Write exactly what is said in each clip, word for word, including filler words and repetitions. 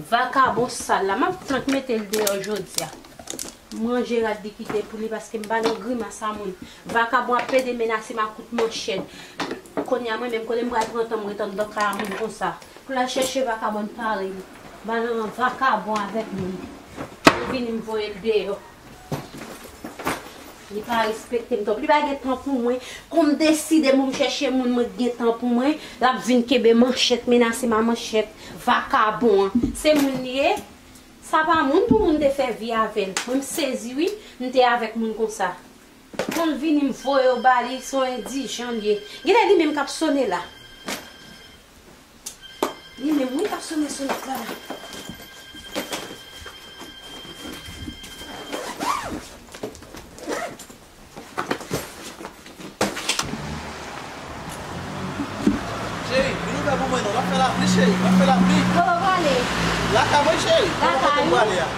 Vakabon sal la, m ap tank mete l deyò jodi a. Manje rad li kite pou li paske m pa nan grimas a moun. Vakabon ap pede menase m ak kout manchèt. Kounye a mwen menm kote m pral pran tan m ret anndan kay a moun konsa. Pou l al chèche vakabon parèy li. M pa nan vakabon avèk moun. Li vini m voye l deyò. Li pa respekte m twòp. Li pa gen tan pou mwen. Kou m deside m chèche moun, mwen gen tan pou mwen, l ap vin kenbe manchèt, menase m a manchèt. Vakabon an. Se moun li ye? Sa pa moun pou moun te fè vi avè l. Mwen m sezi wi, m te avèk moun konsa. Kou l vini m voye yo ba li, se yon endijan l ye. Genlè li menm k ap sone la. Li menm wi k ap sone sonèt la la. Cheri, vin ouvè pou mwen non, w ap fè lapli cheri, w ap fè lapli. Kote w prale? Lakay mwen cheri, kote w prale a?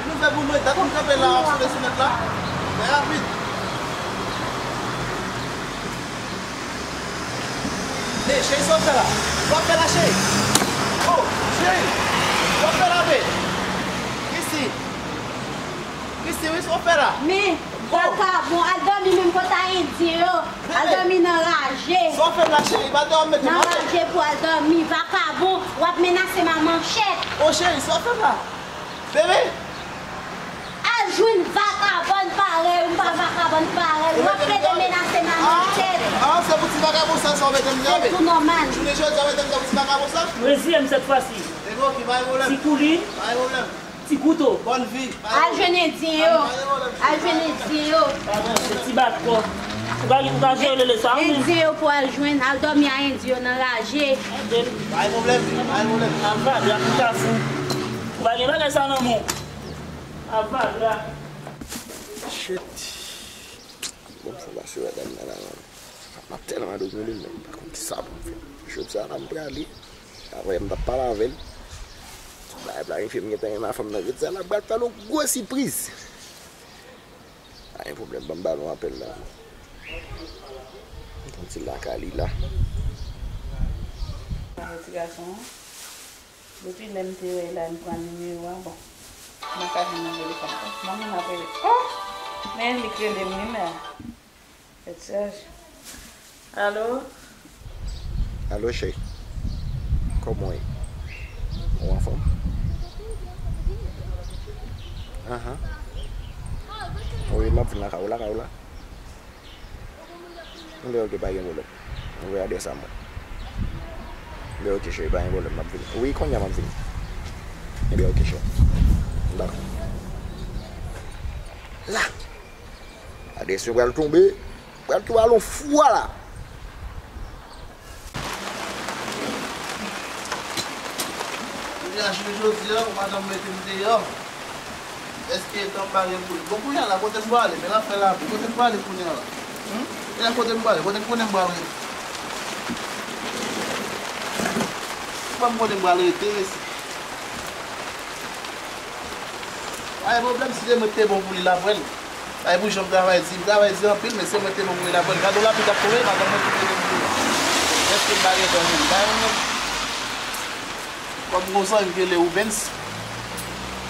Vin ouvè pou mwen, dat m kanpe la ap sone sonèt la. Fè rapid. Hey cheri, sa w ap fè la? Sa w ap fè la cheri? Oh, cheri, sa w ap fè la babe? Christy, Christy, wi, sa w ap fè la? Men, vakabon, al dòmi menm kot a endyen yo. Al dòmi nan raje. Sa w ap fè la cheri? Pa dòmi, mete m atè. Nan raje pou al dòmi, vakabon, w ap menase m a manchèt. Oh cheri, sa w ap fè la? Bebe? Al jwenn vakabòn parèy ou, m pa vakabòn parèy ou, w ap plede menase m a manchèt. Ah, se pou ti vakabon sa, sa w mete m nan men. Se tou nòmal. Jounen jodi a, w mete m nan pou ti vakabon sa? Reziye m sèt fwa si. Ebyen, oke, pa gen pwoblèm. Ti koulin. Pa gen pwoblèm. Ti kouto. Bòn vi. Al jwenn endyen yo. Al jwenn endyen yo. Se ti bat kò. Ou ka, ou ka jere lele sa, ou menm. Endyen yo pou al jwenn, al dòmi a endyen yo nan raje. Pa gen pwoblèm, pa gen pwoblèm. Al vale ak ou kafou. Ou pa gen bagay sa nan men w. Al vale la. Shit. Bon, sa pase wè dam nan la, man. M ap tèlman domi li, men m pa konn kisa pou m fè. Jodi a la m prale. Apre m t ap pale avè l. Tout bagay planifye, m gentan renmen a fanm nan. Jodi a la m pral fè l yon gwo sipriz. Pa gen pwoblèm, ban m ba l yon apèl la. M konn se lakay li la. Ti gason an. Depi lè m te wè l la, m pran nimewo a, bon. M pa ka jwenn nan telefòn. Bon, manman m ap rele. Oh! Men li k rele m wi, mè. Tèt chaje. Alo? Alo, cheri. Kòman w ye? Ou anfòm? Ahan. Wi, m ap vin lakay ou, lakay ou la. Anben, oke, pa gen pwoblèm. Voye adrès a mwen. Anben, oke, cheri, pa gen pwoblèm, m ap vini. Wi, kounye a m ap vini. Anben, oke, cheri. Dakò. La! Adrès mwen pral tonbe. Pral tonbe al yon fwa la. Kounye a, jounen jodi a, ou madanm mete m deyò. Èske tan m pa gen pou li? Bon, kounye a la, kote m prale? Men l ap fè lapli. Kote m prale kounye a la? Hmm? Kounye a, kote m prale? Kote m konnen m pral rete? Kote m konnen m pral rete, mesye? Pa gen pwoblèm, si se mwen ki te bon pou li, l ap wè l. Ay, pou jan m travay di, m travay di anpil, men se mwen ki te bon pou li, l ap wè l. Gade yon lapli k ap tonbe, madanm mwen ki te bon pou li. Èske m pa gen tan pou li? Pa gen pwoblèm. Kòm gon zanmi m rele Rubens.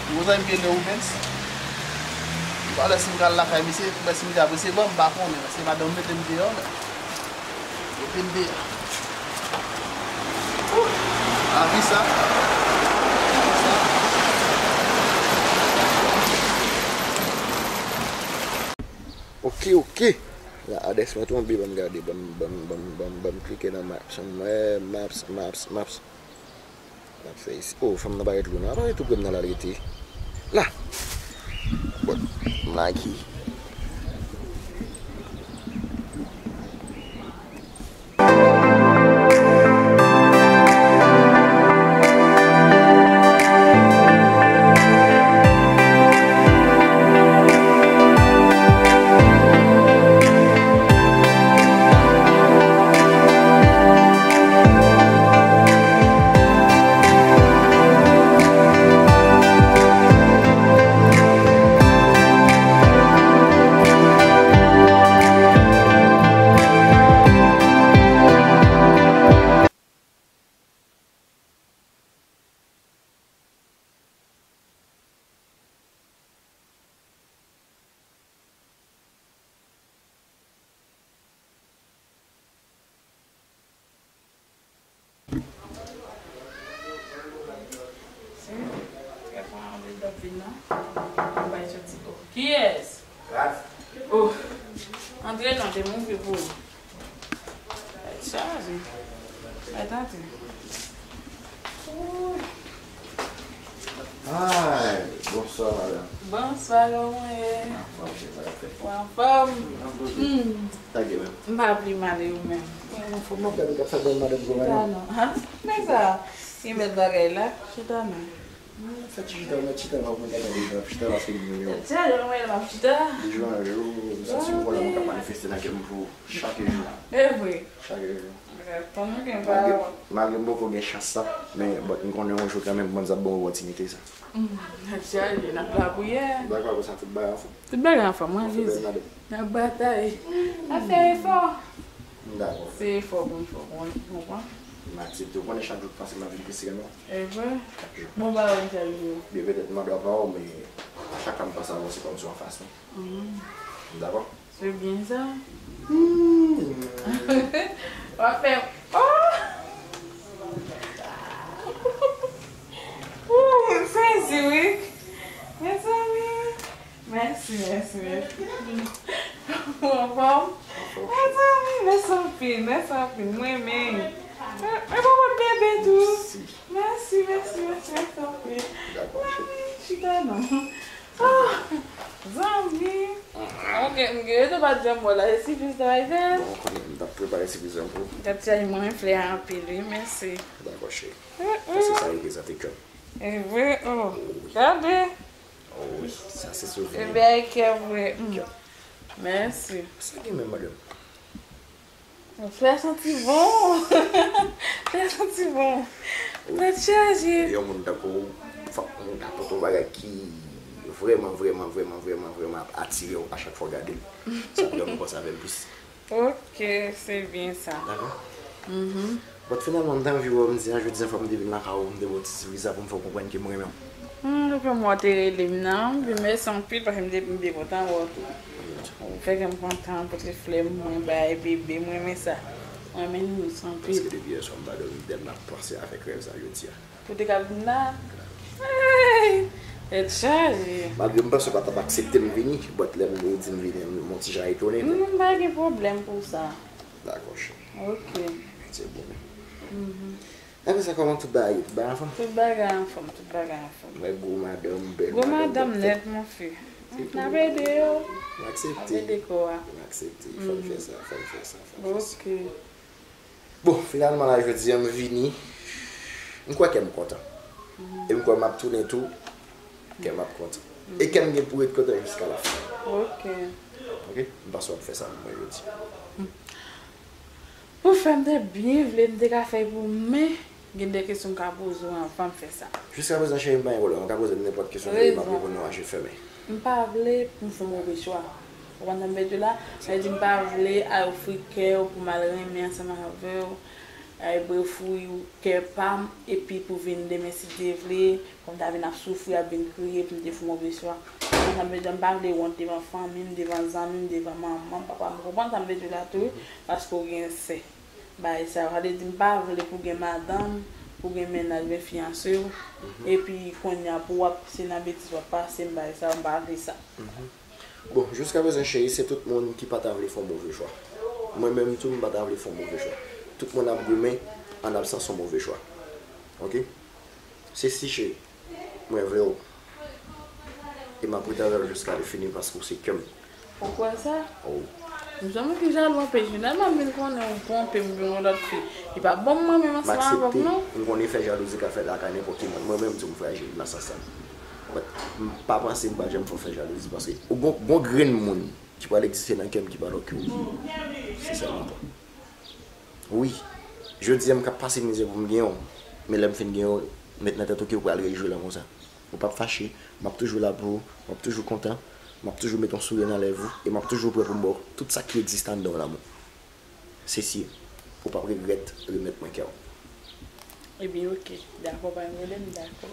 Gon zanmi m rele Rubens. M pa wè si m pral lakay misye, m wè si misye ap resevwa m, m pa konnen, paske madanm mete m deyò, men mete m deyò. Ouh! Lavi sa. Oke, oke. La, adrès mwen tonbe, ban m gade, ban m, ban m, ban m, ban m, ban m klike nan Maps. Mwen, Maps, Maps, Maps. N ap fè isi. Oh, fanm nan parèt lwen non. Li parèt tou pre m nan la l rete. La. Bon, m lage. Oh, antre non, te m ouvri pou ou. Tèt chaje. Mèt antre. Ay, bonswa, madanm. Bonswa, kòman w ye? Anfòm, cheri, sa k ap fèt? Ou anfòm? Anfòm. Hmm. Sa k gen menm? M pa pli mal, e ou menm? Mwen anfòm, m ap gade k ap fèt, madanm, kòman w ye? Chita non. Ha? Men sa, ki bèl bagay la? Chita non. Hmm, fè ti chita, mèt chita la, ou mèt gade jan w ap chita, paske m renmen w. Tèt chaje, mwen menm m ap chita. Deja, yo, m santi yon vwa la, mwen ka manifeste nan kè m pou ou chak jou. E vre. Chak jou. Tande gen pa. Malgre, malgre m poko gen chans sa, men, but, m konnen yon jou kanmenm, Bondye ap ban w opòtinite sa. Hmm, tèt chaje, n ap lapriyè. Dakò, apre sa, tout bagay anfòm. Tout bagay anfòm, mwen, Jezi. N ap batay. N ap fè efò. Dakò. Se efò pou m fè, ou konprann? M aksepte. Ou konnen chak jou k pase, m ap vin plis renmen w. E vre? Chak jou. Bon, ba wè m chak jou. Byen, petèt m mande w pawòl, men chak fwa m panse avè w, se kòmsi w anfas mwen. Mhm. Dakò? Se byen sa. Hmm. W ap fè, oh! Ooh, m sezi, wi. Mezanmi. Mèsi, mèsi, mèsi. Ou anfòm? Mezanmi, mèsi anpil, mèsi anpil. Mwen menm. Mwen, mwen pa pot bebe tou. Mèsi, mèsi, mèsi, mèsi anpil. Dakò, cheri. Mami, chita non. Ah, zanmi. Ok, m gen, yo te pa t janm wè la, e sipriz la, e vè. Bon, konnen m t ap prepare sipriz lan pou ou. Gad ti ay mwen flè anpil, wi, mèsi. Dakò, cheri. Mm, mm. Paske sa reprezante kè m. E vre, oh. Oh, wi. Gade. Oh, wi, sa se souvni. E bèl kè vre. Mm. Kè. Mèsi. Sa gen menm, madanm? Flè santi bon. Flè santi bon. Tèt chaje. Yon moun tankou w, fòk moun ta pote yon bagay ki vrèman, vrèman, vrèman, vrèman, vrèman ap atire w a chak fwa w gade l. Sa ap rann ou panse avè l plis. Ok, se byen sa. Dakò? Mhm. But finalman, m te anvi wè w, m di, a, jodi a, fò m te vin lakay ou, m te ba w ti sipriz la pou m fè w konprann ke m renmen w. Hmm, depi w te rele m nan, m di mèsi anpil paske m te, m te kontan wè w tou. Ou fè kè m kontan, pote flè m, mwen bay bebe, m renmen sa. Mwen renmen nou anpil. Paske depi yè swa m pa dòmi, m tèlman ap panse avèk rèv sa jodi a. Ou te ka vin la? Hey! Tèt chaje. Malgre m panse w pa t ap aksepte m vini, but lè m, ou di m vini, m, m yon ti jan etone tou. Hmm, m pa gen pwoblèm pou sa. Dakò, cheri. Ok. Se bon. Mhm. Apre sa, kòman tout bagay ye? Tout bagay anfòm? Tout bagay anfòm, tout bagay anfòm. Mwen gwo madanm, bèl madanm, gwo madanm nèt, mon fi. N ap ede yo. M aksepte. N ap ede kò a. M aksepte. Fò n fè sa, fò n fè sa, fò n fè sa. Ok. Bon, finalman la, jodi a, m vini. M kwè kè m kontan. Mhm. E m kwè m ap tounen tou. Kè m ap kontan. E kè m gen pou ret kontan jiska la fen. Ok. Ok? M panse w ap fè sa pou mwen jodi. Pou fè m te byen vle, m te ka fè pou mwen, gen de kesyon m ka poze w anvan m fè sa. Jiskaprezan, cheri, m pa gen pwoblèm. Ou ka poze m nenpòt kesyon, cheri, m ap reponn ou a je fèmen. M pa vle pou m fè move chwa. Ou konprann sa m vle di w la? Sa vle di m pa vle al ofri kè w pou m al renmen ansanm avè w, al refouye kè pa m, epi pou vin demen, si Dye vle, pou m ta vin ap soufri, ap vin kriye, pou m te fè move chwa. Ou konprann sa m vle di w la? M pa vle wont devan fanmi m, devan zanmi m, devan manman m, papa m. Ou konprann sa m vle di w la tou, wi? Paske w gen sè. Bagay sa yo. Sa vle di m pa vle pou gen madanm, pou gen mennaj, men fiyanse w. Mhm. Epi kounye a pou w ap, se nan betiz w ap pase m, bagay sa yo, m pa vle sa. Mhm. Bon, jiskaprezan, cheri, se tout moun ki pa ta vle fè yon move chwa. Mwen menm tou, m pa ta vle fè yon move chwa. Tout moun ap goumen an absans yon move chwa. Ok? Se si, cheri. Mwen vle w. E m ap ret avè w jiska lefini paske w se kè m. Ou kwè sa? Oh. M janm ki jalou anpil. Finalman, m vin konnen ou twonpe m pou yon lòt fi. Li pa bon mwen menm ansanm avè w, non. M konnen fè jalouzi ka fèt lakay nenpòt ki moun. Mwen menm tou m frajil nan sans sa. But m pa panse m pral janm fè w fè jalouzi paske ou gon, gon grenn moun ki pral egziste nan kè m ki pa lòt ke ou. Se sèlman pa. Wi, jodi a m ka pase mizè pou m genyen w, men lè m fin genyen w, met nan tèt ou ke ou pral rejwi lan konsa. Ou p ap fache, m ap toujou la pou ou, m ap toujou kontan, m ap toujou met yon souri nan lèv ou, e m ap toujou prè pou m ba w tout sa ki egziste anndan w lanmou. Se si, ou p ap regrèt remèt mwen kè w. Ebyen, ok. Dakò, pa gen pwoblèm, dakò.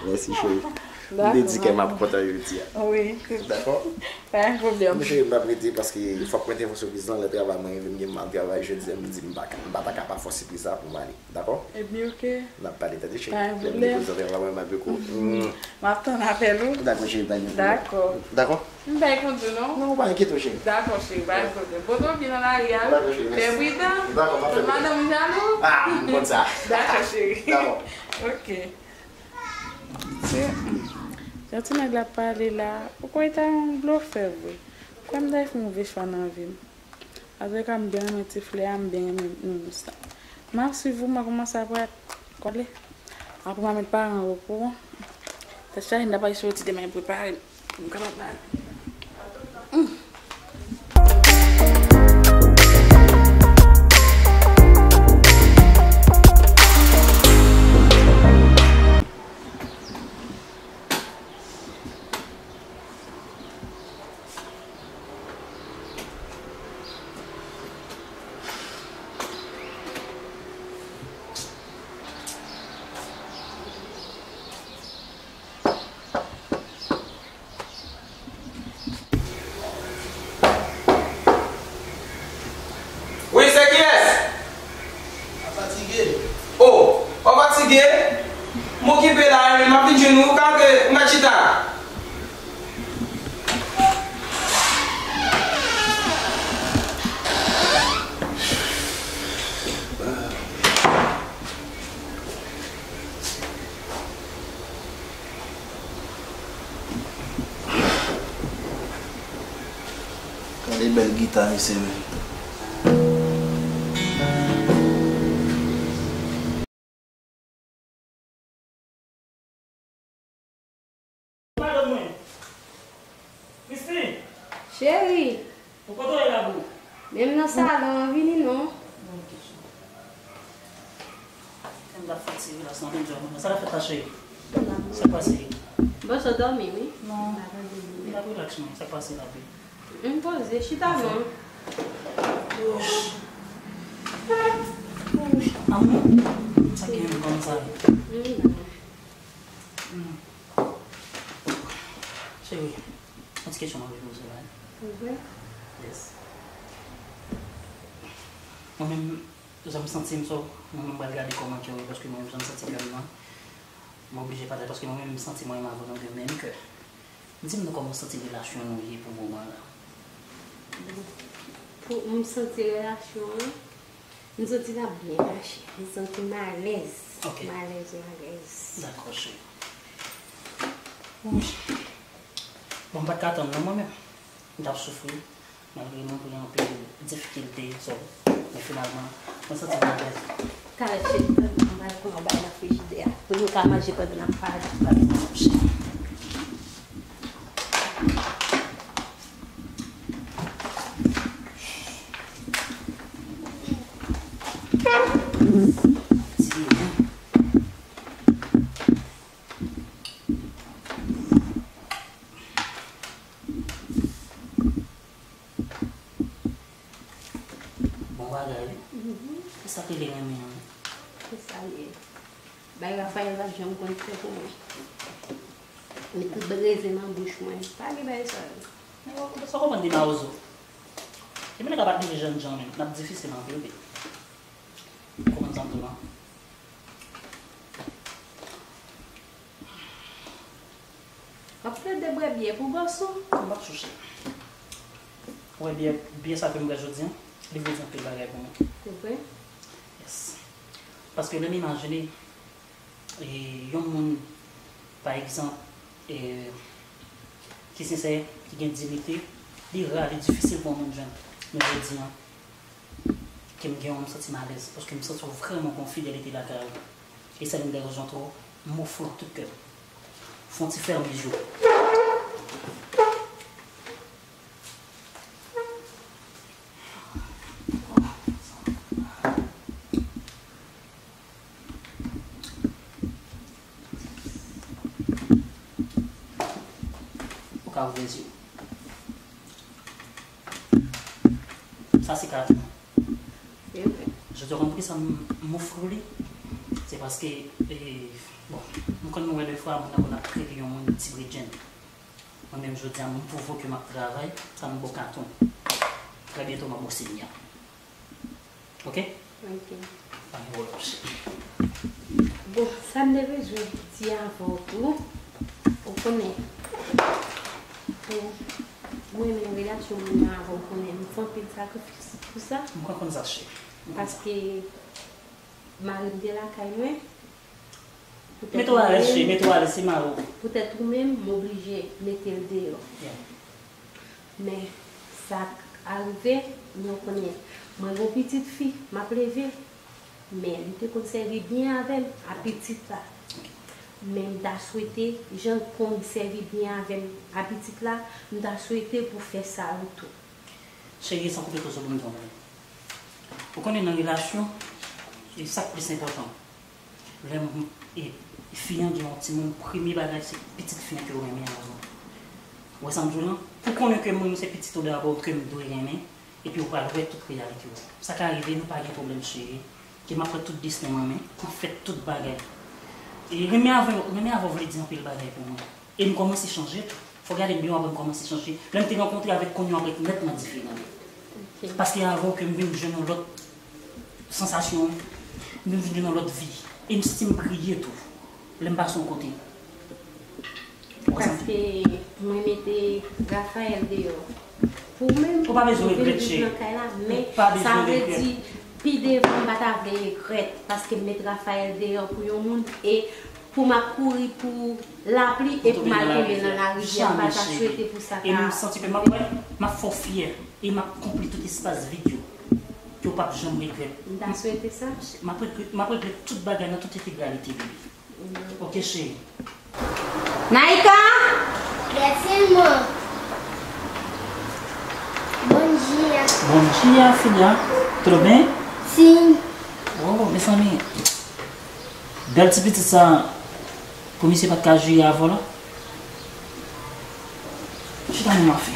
Mèsi, cheri. M te di ke m ap kontan jodi a. Wi. Dakò? Pa gen pwoblèm. Monchè, m p ap rete paske fòk mwen te fè sipriz lan, lè travay mwen rive, m gen mal travay jodi a, m di m pa ka, m pa ta ka pa fè sipriz la pou m ale. Dakò? Ebyen, oke. N ap pale, tande, cheri. Pa gen pwoblèm. Lè m depoze travay mwen, m ap vin kou. M ap tann apèl ou. Dakò, cheri, pa gen pwoblèm. Dakò. Dakò? M pa gen kondi, non? Non, ou pa enkyete w, cheri. Dakò, cheri, pa gen pwoblèm. Bon, ou byen nan lari a, wi. Dakò, cheri, mèsi. Fè pridan. Dakò, m ap fè pridan. Fè madanm w jalou. Ah, m konn sa. Dakò, cheri. Dakò. Oke. Se, jan ti nèg la pale la, ou kwè li ta yon blofè vre. Ou kwè m ta fè move chwa nan vi m. Antouka, m byen renmen ti flè a, m byen renmen nounours la. M ap swiv ou, mwen kòmanse apre kole. Apre m a met paran an okouran. Tèt chaje, m ta pral soti demen prepare m pou m kapab pale. Wi, se kiyès? M fatige. O, w fatige? M okipe la, men m ap vin jwenn ou, ou ka antre, ou mèt chita. Gade bèl gita misye menm. Madanm mwen. Christine! Cheri! Ou kote w ye la boo? Men m nan salon an, vini non. M t ap fatige la, se yon djòb mwen. Sa k ap fèt la, cheri? Sa k pase? Bon, sa w dòmi, wi. Non. M t ap rilaks mwen. Sa k pase la, boo? M poze, chita non. Amou, sa gen yon kòm sa. Hmm. Cheri, yon ti kesyon mwen vle poze w la. Ouvè. Yes. Mwen menm, jan m santi m, so, mwen menm m pral gade kòman kè w ye, paske mwen menm jan m santi kè m nan, m oblije pataje, paske mwen menm m santi mwen menm avè w nou gen menm kè. Di m non kòman w santi relasyon nou ye pou moman la. Pou m santi relasyon an, m santi l ap byen mache. M santi m alèz. Ok. M alèz, m alèz. Dakò, cheri. Bon, m pa t ka tann non mwen menm. M t ap soufri. Malgre mwen gen anpil difikilte, so, men finalman, mwen santi m alèz. Talè cheri, tann mwen pral pran yon bagay nan frijidè a. Pou nou ka manje pandan n ap pale. Bon bagay, wi. Mhm. E sa k rele renmen an? Se sa l ye. Bay Raphaël pa t janm konn fè pou mwen. Met tout rèzen nan bouch mwen. Pa gen bagay sa yo. Sa w konprann de mawozo? Epi nèg la pa t rive jènjan menm. L ap difisil anpil, wi. Ou konprann sa m di w lan? W ap plede bwè byè pou bòs ou? M p ap chouche. Ou wè byè, byè sa ke m bwè jodi a, li vle di anpil bagay pou mwen. Se vre? Yes. Paske lè m imajine, e, yon moun, pa egzanp, e, ki sensè, ki gen diyite, li ra, li difisil pou yon moun jwenn. Men jodi a, ke m gen w, m santi m alèz, paske m santi w vrèman gen yon fidelite lakay ou. E sa youn dè rezon tou, m ofri w tout kè m. Fè yon ti fèmen je w. Ou ka ouvè zye w. Sa se kado mwen. Se vre. Jodi a, ou konn poukisa m, m ofri w li? Se paske, e, bon, m Konn wè defwa moun nan konn ap trete yon moun ti bredjenn. Mwen menm jodi a m pwouve w ke m ap travay, sa m ba w katon. Trè byento m ap ba w senya. Ok? Ok. Pa gen pwoblèm cheri. Bon, sa m te bezwen di avè w tou, ou konnen, pou mwen menm relasyon mwen avè w, ou konnen m fè anpil sakrifis pou sa. Mwen konn sa cheri. Mwen konn sa. Paske mari m te lakay mwen. Mete w alèz cheri, mete w alèz, se mari w. Poutèt ou menm, m oblije mete l deyò. Yeah. Men sa k arive, nou konnen, mwen gen yon pitit fi, m ap leve, men li te konn sèvi byen avè m, a pitit la. Men m ta swete, jan l konn sèvi byen avè m, a pitit la, m ta swete pou fè sa tou. Cheri, san koupe koze w pou m di w yon bagay. Ou konnen nan relasyon, e sa k plis enpòtan. Lè m, e, fi an gen yon timoun, premye bagay se pitit fi an ke w renmen avan. Ou wè sa m di w lan? Pou konnen ke mwen se pitit ou dabò ke m dwe renmen, epi ou pral wè tout reyalite w. Sa ka rive, nou pa gen pwoblèm cheri, ke m ap pran tout desten mwen men, m ap fè tout bagay. E renmen avè, renmen avè w vle di anpil bagay pou mwen. E m kòmanse chanje tou. Fò w gade m byen w ap wè m kòmanse chanje. Lè m te rankontre avèk kounye a, w ap wè nètman diferan. Ok. Paske avè w ke m vin jwenn yon lòt sansasyon, m vin jwenn yon lòt vi. E m santi m griye tou. Lè m pase yon kote. Ou konprann? Paske mwen mete Raphaël deyò. Pou mwen, ou pa bezwen regrèt, cheri. Ou vin viv nan kay la, men sa vle di, pi devan, m pa ta vle regrèt, paske m met Raphaël deyò pou yon moun, e pou m ap kouri pou lapli, e pou m al tonbe nan larivyè, m pa ta swete pou sa ta. E m santi ke m ap, m ap fè w fyè, e m ap konpli tout espas vid yo, ke w p ap janm regrèt. M ta swete sa. M ap regrèt, m ap regrèt tout bagay nan tout entegralite, bebe. Ok, cheri. Naika! Yes, irmã. Bom dia. Bom dia, filha. Tudo bem? Sim. Oh, mezanmi. Bèl ti pitit sa, pou misye pa t ka jere avè w la? Chita nan mafe.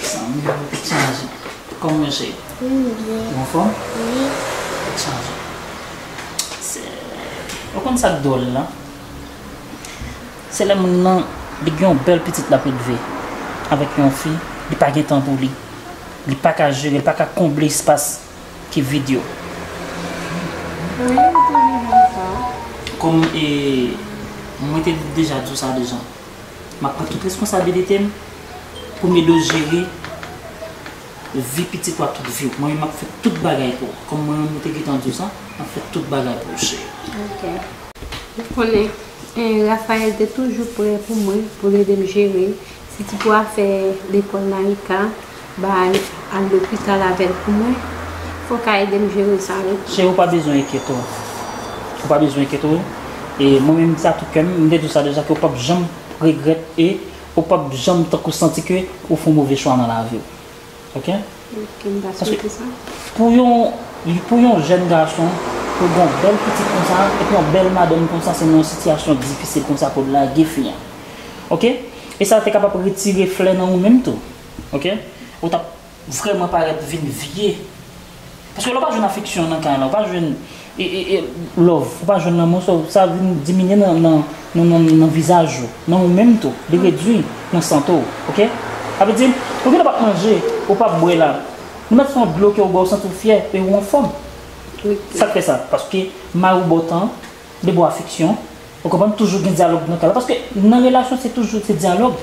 Sa menm, tèt chaje. Kòman w ye? M byen. Ou anfòm? Wi. Tèt chaje. Se, ou konn sa k dwòl la? Se lè moun nan, li gen yon bèl pitit l ap elve avèk yon fi, li pa gen tan pou li. Li pa ka jere, li pa ka konble espas ki vid yo. Wi, ou te di m sa. Kòm, e, mwen te deja di w sa deja, m ap pran tout responsabilite m pou m ede w jere vi pitit ou a tout vi w. Mwen menm, m ap fè tout bagay pou ou. Kòm mwen menm, mwen te gentan di w sa, m ap fè tout bagay pou ou, cheri. Ok. Ou konnen, eh, Raphaël te toujou prè pou mwen, pou l ede m jere. Si ti pou afè lekòl Naïka, ba al, al lopital avè l pou mwen, fò w ka ede m jere sa, wi. Cheri, ou pa bezwen enkyete w. Ou pa bezwen enkyete w. E mwen menm, m di sa tout kè m, m te di w sa deja, ke w p ap janm regrèt e ou p ap janm tankou santi ke ou fè yon move chwa nan lavi w. Ok? Ok, m ta swete sa. Paske pou yon, pou yon jèn gason, pou gen yon bèl pitit konsa, epi yon bèl madanm konsa, se nan yon sitiyasyon difisil konsa pou l lage fi an. Ok? E sa te kapab retire flè nan ou menm tou. Ok? Ou t ap vrèman parèt vin vye. Paske lè w pa jwenn afeksyon nan kay la, ou pa jwenn e, e, e, love, ou pa jwenn lanmou, sa, sa vin diminye nan, nan, nan, nan, nan vizaj ou, nan ou menm tou, li redui nan sante w, ok? Sa vle di, ou vin ou p ap manje, ou p ap bwè la, li mèt se yon dlo ke ou bwè, ou santi w fyè, e ou anfòm. Wi. Sa k fè sa? Paske mari w ba w tan, li ba w afeksyon, ou konprann, toujou gen dyalòg nan kay la, paske nan relasyon, se toujou, se dyalòg.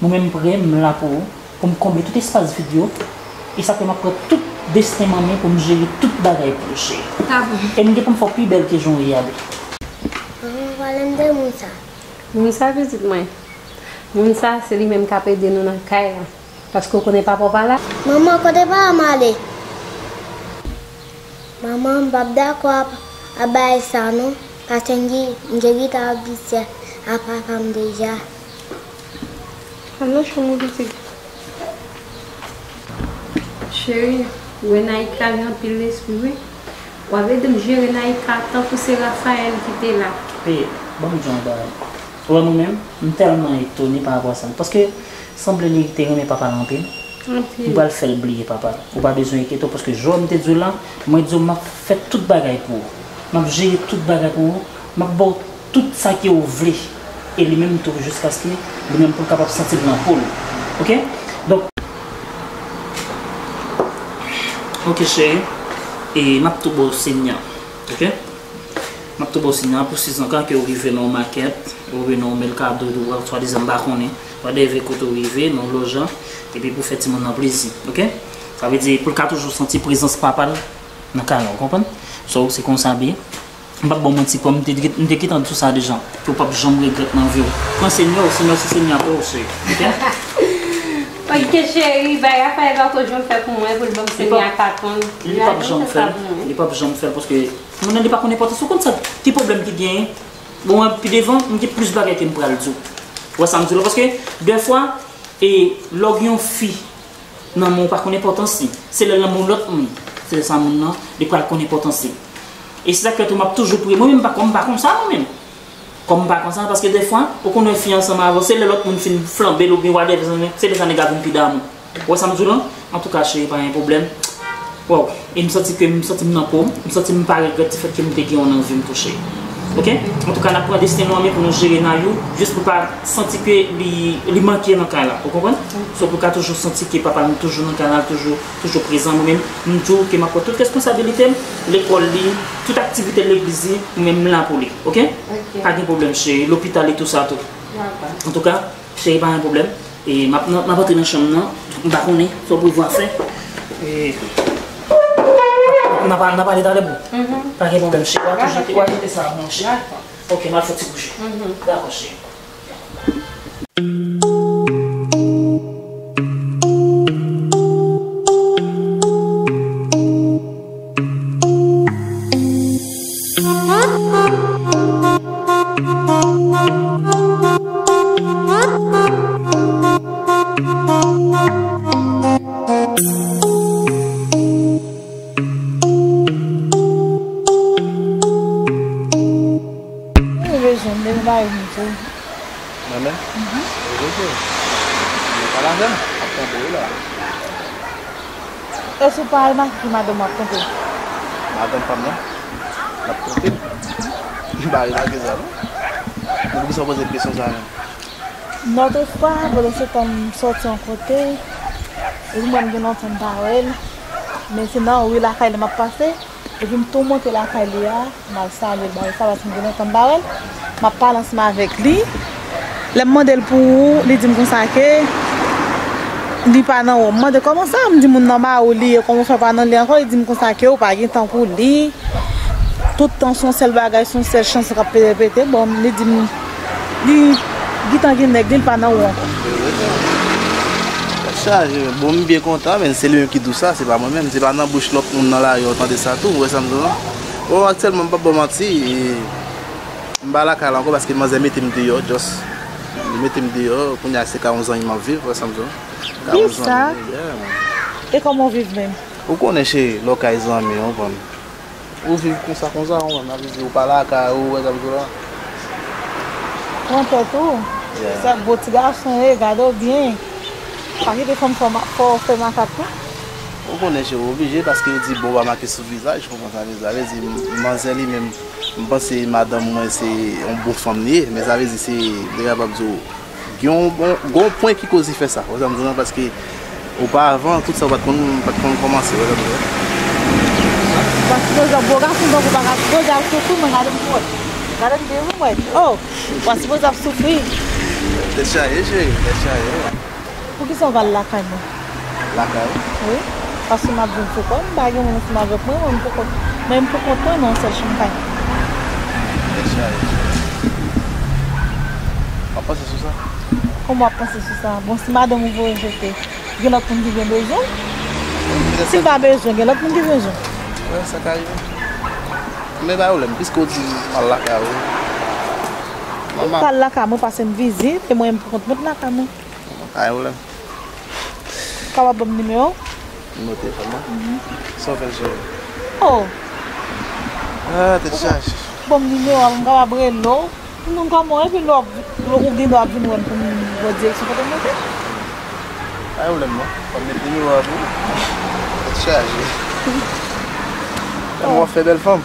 Mwen menm, m prè, m la pou ou, pou m konble tout espas vid yo. E sa fè m ap pran tout desten m an men pou m jere tout bagay pou ou, cheri. Ta bon. E m gen pou m fè w pi bèl ke jan w ye a, bebe. Manman, pale m de moun sa. Moun sa, pitit mwen? Moun sa, se li menm k ap ede nou nan kay la. Paske w konnen papa w pa la. Manman, kote papa m ale? Manman, m p ap dakò ap, ap bay sa non, paske m gen, m gen gentan ap di sè a papa m deja. Al nan chanm ou, pitit. Cheri, ou wè Naïka gen anpil lespri, wi. W ap ede m jere Naïka tankou se Raphaël ki te la. Ey, ban m di w yon bagay. Ou wè mwen menm, m tèlman etone pa rapò a sa. Paske sanble li te renmen papa l anpil. Anpil. M pral fè l bliye papa l. Ou pa bezwen enkyete w, paske jan m te di w la, mwen di w m ap fè tout bagay pou ou. M ap jere tout bagay pou ou. M ap ba w tout sa ke ou vle. E li menm tou, jiskaske li menm pou l kapab santi l nan po l. Oke? Donk, oke, cheri. E m ap tou ba w siy nan. Oke? M ap tou ba w siy nan pou sizon kan ke ou rive nan yon makèt, oubyen nan yon Mercado, ou swadizan m pa konnen, whatever kote ou rive, nan yon lòj lan, epi pou fè timoun nan plezi. Oke? Sa vle di, pou l ka toujou santi prezans papa l nan kay la, ou konprann? So, se konsa byen. M p ap ba w manti, kòm m te, m te gentan di w sa deja, ke w p ap janm regrèt nan vi w. Pran Senyè w, Senyè w se Senyè pa w, cheri. Oke? Oke, cheri, bay afè pako janm fè pou mwen, pou l ban m Senyè a katon. Li p ap janm fè l. Li p ap janm fè l, paske moun nan li pa konn enpòtans. Ou konn sa, ki pwoblèm ki genyen? Bon, pi devan, m gen plis bagay ke m pral di w. Ou wè sa m di w la? Paske, dèfwa, e lè w gen yon fi nan men w, ou pa konn enpòtans li. Se lè l nan men yon lòt moun, se lè sa moun nan, li pral konn enpòtans li. E se sa k fè tou m ap toujou priye. Mwen menm, m pa, kòm m pa konsa, mwen menm. Kòm m pa konsa, paske dèfwa, ou konn wè fi ansanm avè w, se lè lòt moun fin flanbe l oubyen whatever, se lè sa nèg la vin pi damou. Ou wè sa m di w lan? Antouka, cheri, pa gen pwoblèm. Waw, e m santi ke m santi m nan po m, m santi m pa regrèt ti fèt ke m te gen w nan vi m tou, cheri. Oke? Antouka, n ap pran desten nou an men pou nou jere Nayou, jis pou l pa santi ke li, li manke nan kay la, ou konprann? So, pou l ka toujou santi ke papa l toujou nan kay la, toujou, toujou prezan. Mwen menm, m di w ke m ap pran tout responsabilite m, lekòl li, tout aktivite legliz li, mwen menm m la pou li, oke? Pa gen pwoblèm, cheri, lopital e tou sa tou. Antouka, cheri, pa gen pwoblèm. E m ap, n ap antre nan chanm nan. M pa konnen sa w prevwa fè. E n ap, n ap pale talè, boo. Pa gen pwoblèm, cheri. W a toujou, w a kite sa pou mwen, cheri. Ok, m al fè ti bouje. Dakò, cheri. Mwen bezwen m, depi m pa rive m tou. Mwen menm? Wi, wi. Mwen pale avè m, ap tande w la. Èske w pa remake ki madanm w ap tande? Madanm pa m nan, l ap tande m. M pa remake sa non. Mwen poukisa w poze m kesyon sa menm? Lòt fwa, pandan se tan m sòti yon kote, epi m wè m gen lontan m pa wè l, men se nan ri lakay li m ap pase, epi m tou monte lakay li a, m al salye l, bagay sa, paske m gen lontan m pa wè l, m ap pale ansanm avèk li. Lè m mande l pou ou, li di m konsa ke li pa nan ou. M mande kòman sa, m di moun nan ba ou li ye, kòman w fè pa nan li ankò, li di m konsa ke ou pa gen tan pou li. Tout tan se yon sèl bagay, se yon sèl chanson k ap pete pete. Bon, li di m, li gentan gen nèg li, li pa nan ou ankò. Tèt chaje, men bon, m byen kontan, men se li menm ki di w sa, se pa mwen menm, se pa nan bouch lòt moun nan lari a w tande sa tou, ou wè sa m di w lan? Bon, aktyèlman, m p ap ba w manti, e, m pa lakay la ankò paske manzè mete m deyò, just, li mete m deyò, kounye a se ka yon zanmi m ap viv, ou wè sa m di w lan? Ka yon zanmi, yeah, man. E kòman w viv menm? Ou konnen, cheri, lè w kay zanmi, ou konprann. Ou viv konsa konsa, ou konprann, sa vle di ou pa lakay ou, ou wè sa m di w la. Pran tèt ou. Yeah. Se gwo ti gason ye, gade w byen. Pa kite fanm fè w ma-, fè w fè makak non. Ou konnen cheri, ou oblije paske yo di bò pa make sou vizaj, ou konprann sa vle di. Sa vle di m-, manzè li menm, m panse madanm mwen se yon bon fanm li ye, men sa vle di se, m te kapab di w, Gen yon bon, gen yon pwen ki koz li fè sa, ou wè sa m di w lan, paske oparavan, tout sa ou pa t konn, pa t konn kòmanse, ou wè sa m di w lan. Ou pa sipoze ap bo gason tankou pa ka sipoze ap soufri, mwen gade m pou wè. Gade m byen wi mwen. Oh! Ou pa sipoze ap soufri. Tèt chaje, cheri, tèt chaje. Poukisa ou pa al lakay mwen? Lakay ou? Wi. Paske m ap viv pou kò m, m pa gen moun ansanm avèk mwen, mwen m pou kont, mwen m pou kont mwen nan yon sèl chanm kay. Tèt chaje. W ap panse sou sa? Kòman w ap panse sou sa? Bon, si madanm ou voye jete, gen lòt moun ki gen bezwen w? Si l pa bezwen, gen lòt moun ki bezwen w? Wi, sa ka rive. Men pa pwoblèm, piske w di m al lakay ou. Ou pa al lakay mwen, pase m vizit, e mwen m pou kont mwen lakay mwen. Pa gen pwoblèm. Ou kapab ban m nimewo w? Nimewo telefòn mwen? Mhm. Sa w fè l cheri? Oh! Ah, tèt chaje. Ban m nimewo a pou m kapab rele w. Ou konn kòman w ye, epi lè w ap, lè ou gen lè w ap vin wè m pou m ba w direksyon kote m rete. Pa gen pwoblèm non. Ban m met nimewo a pou ou. Tèt chaje. Kòman w ap fè bèl fanm?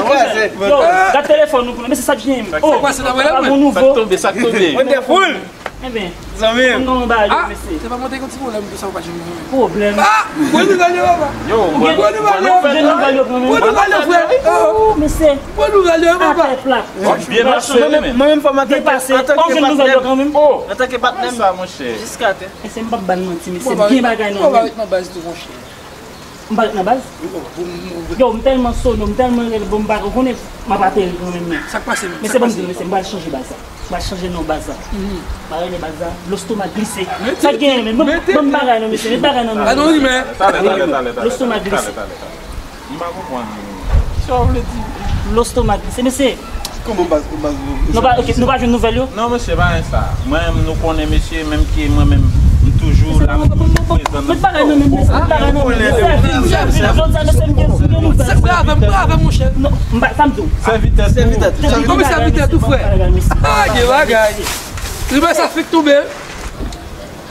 Yo, gad telefòn nou pou nou. Mesye, sa k gen? Oh, sa k pase, sa k pase? Sa k tonbe, sa k tonbe? Mwen te foul. Enben, zanmi m, mwen gen yon bagay, ah, mesye. Se pa mwen te gen yon ti pwoblèm pou sa ou pa janm jwenn. Pwoblèm? Ah, bon nouvèl yo, papa. Yo, bon nouvèl yo. Ou jwenn nouvèl yo kanmenm? Bon nouvèl yo, frè. Oh, mesye. Bon nouvèl yo, papa. Atè plat. Byen pase, mwen menm, fò m antanke, antanke patnè. Ou jwenn nouvèl yo kanmenm? Oh, antanke patnè m. Sa, monchè. Jiska tè. Mesye, m p ap ba n manti, mesye. M gen bagay nan men m. Ou pa ret nan baz tou, monchè. M pa ret nan baz? Yo, m tèlman sono, m tèlman rele, bon, m pa konnen, m ap ateri kanmenm, men. Sa k pase menm? Mesye, ban m di w, mesye, m pral chanje baz la. M pral chanje non baz la. M pral rele baz la Lostomak Glise. Sa k genyen, men? Ban m bagay non, mesye, met bagay nan men. Lostomak Glise. M pa konprann sa w vle di. Lostomak Glise, mesye. Kòman baz, baz, nou pa, ok, nou pa jwenn nouvèl yo? Non, mesye, pa gen sa. Mwen menm, nou konnen, mesye, menm ke mwen menm, m toujou la, m toujou prezan nan. Met bagay nan men m, mesye, met bagay nan men m. Sèvi m, sèvi m. Jodi a, mesye, m gen, m gen nouvèl. Bravo, bravo, monchè. Non, m pa, sa m di w. Sèvi tèt ou. Sèvi tèt ou. Kòman sèvi tèt ou, frè? Ah, gen bagay. Li wè sa fèk tonbe.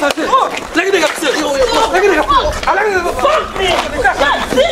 Lage nèg ap tire. Lage nèg ap tire. Lage nèg ap tire.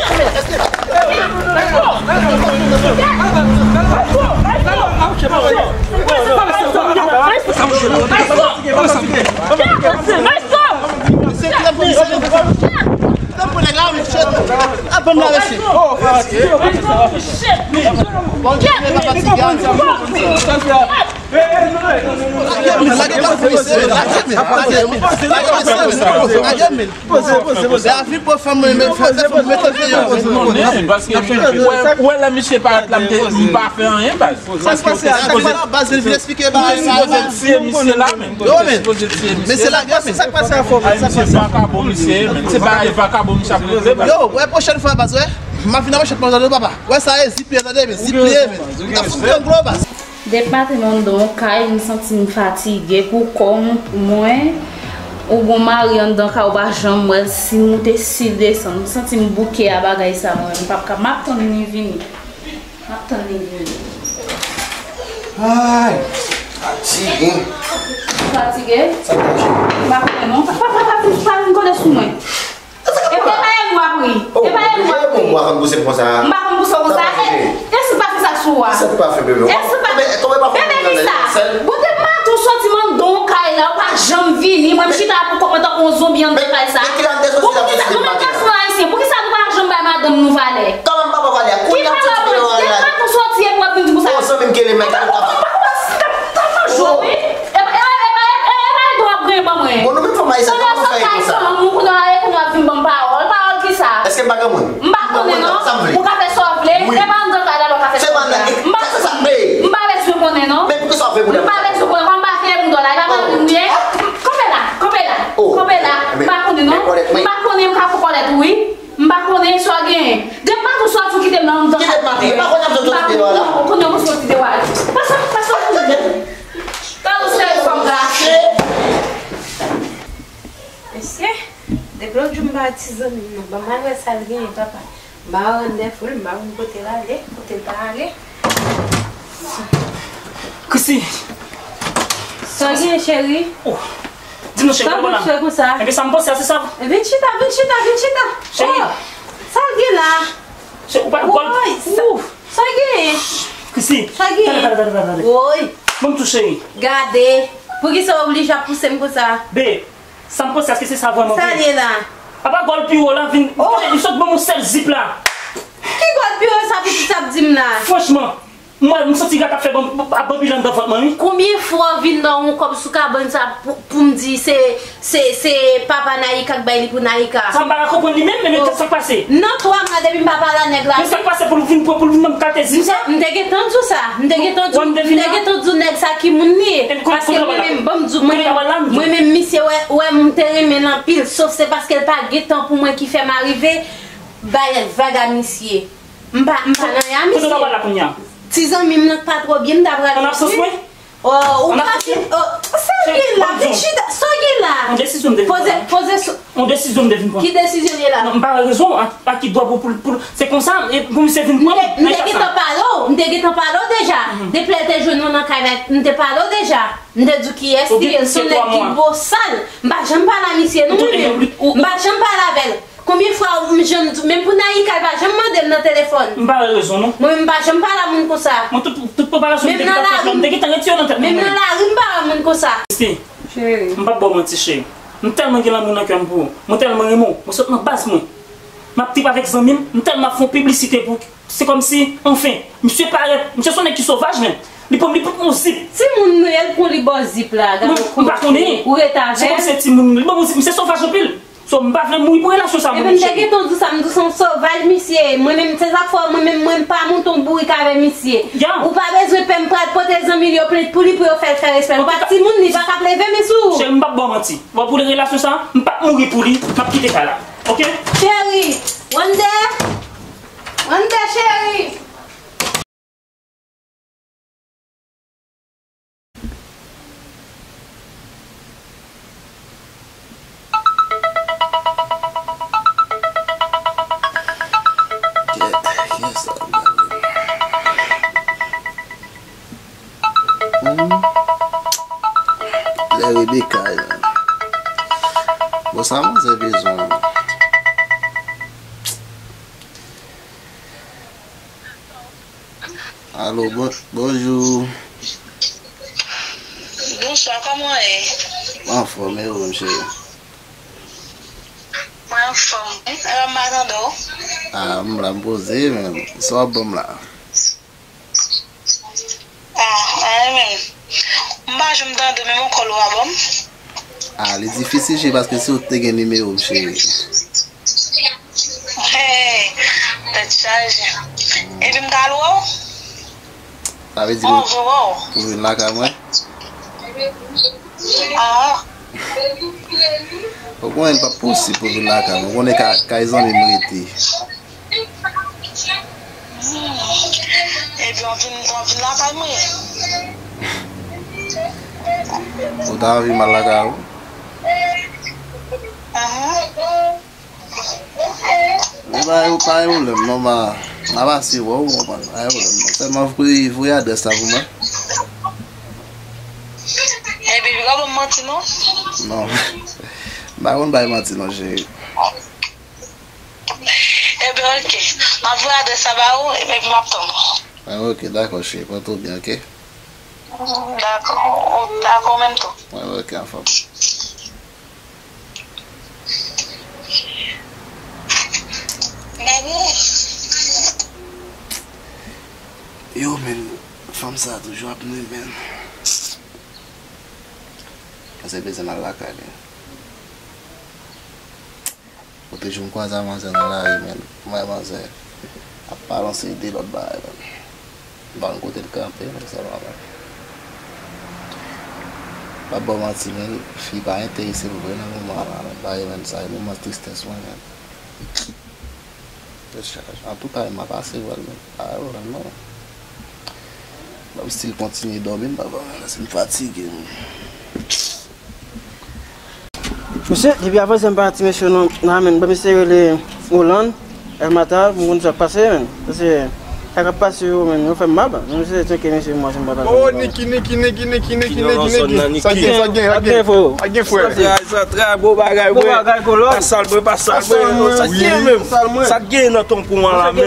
Lage men. Poze, poze, poze. Lè a vin pou fè mwen, men fè, fè mwen mete fè yo. Konnen, paske, wè, wè, lè misye parèt la, m te, m pa fè anyen, baz. Sa k pase a? Sa k pase a? Baz, vin eksplike bagay sa. Sipoze tiye misye la, men. Yo, men. Sipoze tiye misye la. Men se la, men. Sa k pase a, fò, men? Ay, misye vakabon, misye, men. Se bagay vakabon, misye ap regle, baz. Yo, wè, pwochèn fwa, baz, wè. M ap vin nan manchèt mwen, tande, papa. Wè, sa e zip li ye, tande, men. Zip li ye, men. M ta fout gran glo, baz. Depi maten m anndan yon kay, m santi m fatige pou kò m, mwen, ou gon mari anndan kay ou pa janm wè l, si l moute, si l desann. M santi m bouke a bagay sa, mwen, m p ap ka, m ap tann li vini. M ap tann li vini. Ay, fatige. Fatige? Sa k pase? M pa konnen non. Pa, pa, pa, pa, pa vin kole sou mwen. E, e pa e nou ap ri. E pa e nou ap ri. M pa konn pouse w konsa. E, e si pa fè sa k sou ou a? Kisa ki pa fè, bebe? E si pa, bebe, kisa? Ou te maten w soti m anndan yon kay la, ou pa janm vini. Mwen, m chita pou kont mwen tankou yon zonbi anndan kay sa. Poukisa, nou menm gason ayisyen, poukisa nou pa janm bay madanm nou valè? Ki valè w pran? Depi maten w soti epi w ap vin di pou sa. Mwen. Bon, nou menm fanm ayisyen, kòman nou fè konsa? Ou konnen w ale pou nou ap vin ban m pawòl. Pawòl ki sa? Èske m pa granmoun? M pa konnen non. Ou ka fè sa w vle. Wi. E pa anndan kay la lè w ka fè sa w vle. M pa bezwen konnen non. Men poukisa w ap fè bouda konsa? M pa bezwen konnen. Kòm m pa fè bouda la, e pa mari m li ye. Kanpe la, kanpe la. Kanpe la. M pa konnen non. M pa konnen, m ka fè kòlèt ou wi. M pa konnen sa w genyen. Gen matou soti w kite m nan anndan kay la. Kite m matou. M pa konnen ap soti deyò la. Ou konnen pou soti deyò a. Pase, pase. Gade w sèl fanm gache. Mesye, depi lòt jou m pa wè ti zanmi m nan. Ban m al wè sa l genyen, papa. M pa wè Wandè foul, m pa konn kote l ale, kote l pa ale. Chrissy. Sa w genyen, cheri? Oh. Di non, cheri, sa w ap fè konsa? Enben, sa m panse a, se sa. Vin chita, vin chita, vin chita. Cheri. Oh, sa l gen la? Cheri, ou pa gòl. Woy, sa, sa genyen? Chrissy. Sa genyen? Tande, tande, tande, tande. Woy. Ban m tou, cheri. Gade. Poukisa w oblije ap pouse m konsa? Be, sa m panse a, èske se sa vrèman vre? Sa l ye la? Apa gòl pi wo la vin, oh, li sot ban m yon sèl zip la. Ki gòl pi wo sa pitit ap di m la? Franchman, mwen, m santi rat ap fè ban, ap banbile anndan vant mwen, wi. Konbyen fwa w vin nan yon kòb sou kabann sa pou, pou m di se, se, se papa Naïka k bay li pou Naïka? Sa m pa ka konprann li menm, men men sa k pase. Nan twa mwa depi m pa pale a nèg la. Men sa k pase pou l vin pran, pou l vin ban m kalte zip sa? M te, m te gentan di w sa. M te gentan di w, m te gentan di w nèg sa ki moun li ye. Paske mwen menm, ban m di w, mwen menm, mwen menm, misye wè, wè m te renmen l anpil, sof se paske l pa gen tan pou mwen ki fè m arive bay vag a misye. M pa, m pa nan ya, misye. Kote w ap al la kounye a? Ti zanmi m nan k pa twò byen, m ta pral. An absans mwen? Oh, ou pa fin, oh, sa w gen la? Vin chita, sa w gen la? Yon desizyon m te vin pran. Poze, poze sou. Yon desizyon m te vin pran. Ki desizyon l ye la? Non, m pa wè rezon a, a ki dwa pou, pou, pou, se konsa, e pou misye vin pran m, m te gentan pale w, m te gentan pale w deja. Depi lè l te jwenn nou nan kay la, m te pale w deja. M te di w kiyès li ye, l se yon nèg ki bosal. M pa janm pale a misye, non, mwen menm. M pa janm pale avè l. Konbyen fwa m janm di w, menm pou Naïka, l pa janm mande m nan telefòn. M pa wè rezon, non. Mwen menm, m pa janm pale a moun konsa. Mwen, tout, tout preparasyon m te gentan fè la, m te gentan retire yo nan tèt mwen. Menm nan lari, m pa wè moun konsa. Chrissy, m p ap ba w manti, cheri. M tèlman gen lanmou nan kè m pou ou. Mwen tèlman renmen w. Mwen sot nan baz mwen. M ap trip avèk zanmi m. M tèlman ap fè yon piblisite pou, se kòmsi, anfen, misye parèt. Misye se yon nèg ki sovaj, menm. Li pran m, li pot m yon zip. Timoun nou ye, l pran li ba w zip la, gade w kòman ou ret avè l. Se kòmsi se timoun, li ban m yon zip, misye sovaj anpil. So, m pa vle mouri pou relasyon sa, mwen menm, cheri. Ebyen, m te gentan di w sa, m di w se yon sovaj misye ye. Mwen menm, se sa k fè mwen menm, mwen m pa monte yon bourik avè misye. Ou pa bezwen pè m pral pote zanmi l yo plent pou li, pou yo fè l fè respè l. Ou pa timoun, li pa ka leve men sou ou. Cheri, m p ap ba w manti. Bon, pou relasyon sa, m p ap mouri pou li, m ap kite kay la. Oke? Cheri, Wandè, Wandè, cheri. Kiyès sa ap gade? Hmm. Lè Rebecca, menm. Bon, sa manzè bezwen. Alo, bon, bonjou. Bonswa, kòman w ye? Mwen anfòm, e ou menm, cheri? Mwen anfòm wi. Epa m pa tande w. Ah, m la, m poze, men sa w ap ban m la? Ah, anyen menm. M pa janm tande w, menm yon kòl ou pa ban m. Ah, li difisil, cheri, paske si w te gen nimewo m, cheri. Hey, tèt chaje. Epi m ka al wè w? Sa vle di pou, pou vin lakay mwen? Ah. Ou konnen l p ap posib pou vin lakay mwen. Ou konnen ka, kay zanmi m rete. Hmm. Epi w ap vin, w ap vin lakay mwen? Ou ta anvi m al lakay ou? Ahan. Men pa gen, pa gen pwoblèm non, ma, ma pase wè w, ou konprann, pa gen pwoblèm non. Sèlman voye, voye adrès la pou mwen. Epi, pa ban m manti non. Non. M pa konn bay manti non, cheri. Ebyen, oke. M ap voye adrès la ba ou, epi m ap tann ou. Ah, oke, dakò, cheri. Pran tou byen, oke? Dakò. Dakò, ou menm tou. Wi, oke, anfòm. Yo, men, fanm sa toujou ap nwi, men. Se bezwen m al lakay li. Otrejou m kwaze ak manzè nan lari, men. M wè manzè ap pale yon seri de lòt bagay, men. M pa konn kote l kanpe, men sèlman, men. M p ap ba w manti, men. Fi pa enterese m vre nan moman an la, men. Bagay, men, sa e moman tristès mwen, men. Antouka, m ap pase wè l, men. Pa wè l, non. M ap still kontinye dòmi, m pa, paske m fatige, men. Mesye, depi avan se m pa ti mesye non, nan men, ban mesye rele Roland, El Matar, pou m konn sa k pase, men. Paske, sa k ap pase yo, men, yo fè m mal, men. Mesye, tcheke mesye, mwen, se m pa ta. Oh, Niki, Niki, Niki, Niki, Niki, Niki, Niki. Sa gen, sa gen, sa gen, sa gen, frè. Sa gen, frè. Sa gen, frè. Bon bagay, bon bagay, kolo. Pa sal mwen, pa sal mwen. Sa gen menm. Sa gen nan ton pou mwen la menm.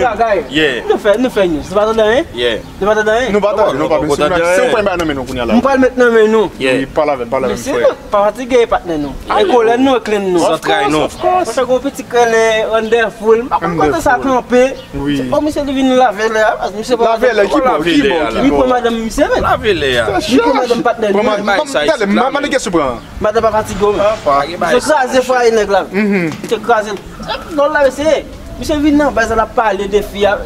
Yeah. Nou fè, nou fè news. Nou pa tande anyen? Yeah. Nou pa tande anyen? Nou pa tande, nou pa tande. Se yon pwen bay nan men nou kounye a la. M pral met nan men nou. Yeah. Wi, pale avè m, pale avè m, frè. Mesye, nou pa fatige, patnè nou. E kolè nou, e klen nou. Zantray nou. Mwen fè gwo piti krele Wonderful. M pa konn kote sa kanpe. Wi. Se pa misye li vin lave lè a, paske misye pa lave lè, ki bò, ki bò, ki bò. Li pran madanm misye, men. Lave lè a. Li pran madanm patnè nou. Tande, m ap mande kèsyon pran. Madanm pa fatige, men. Misye kraze fwaye nèg la. Misye kraze. Dòl la, mesye. Misye vin nan baz la, l ap pale de fi a.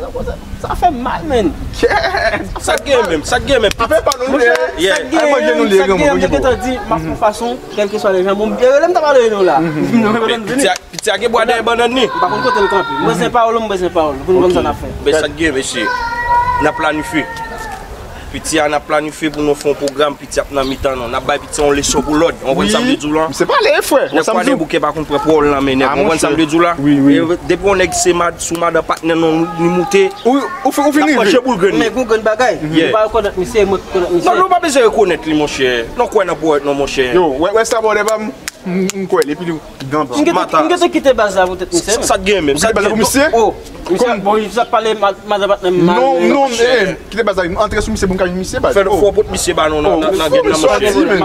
Sa fè m mal, men. Sa k gen menm, sa k gen menm. Apre pa nou lè. Sa k gen, sa k gen, m te gentan di, m ap fè yon fason, kèlkeswa le jan, bon, m byen rele m ta pale nou la. Piti a, piti a gen bwa dèyè bannann li. M pa konn kote l kanpe. M bezwen pawòl, m bezwen pawòl. Pou nou konn sa n ap fè. Men sa k gen, mesye. N ap planifye. Piti a, n ap planifye pou nou fè yon pwogram, piti ap nan mitan nou. N ap bay piti a yon leson pou lòd. Ou konprann sa m vle di w la? Misye pale, frè. Nèg Kwadèboukè pa konn pran pawòl nan men nèg. Ou konprann sa m vle di w la? Wi, wi. E depi yon nèg se mad, sou madan patnè nou, li moute. Ou, ou fin, ou fin rive. N ap manje boul grenn. Men gon grenn bagay. Yeah. Ou pa rekonèt misye, mwen rekonèt misye. Non, nou pa bezwen rekonèt li, monchè. Nou kwè nan pawòl non, monchè. Yo, wè, wè sa bòdè pa m. M, m kwè li, epi li, m gentan kite baz la poutèt misye, men. Sa k gen menm? Sa k gen pou misye? Oh, misye, bon, misye ap pale madan patnè m mal. Non, non, eh, kite baz la, antre sou misye pou m ka jwenn misye, baz. Fò w pot misye ba nou nan, nan, nan gèt nan,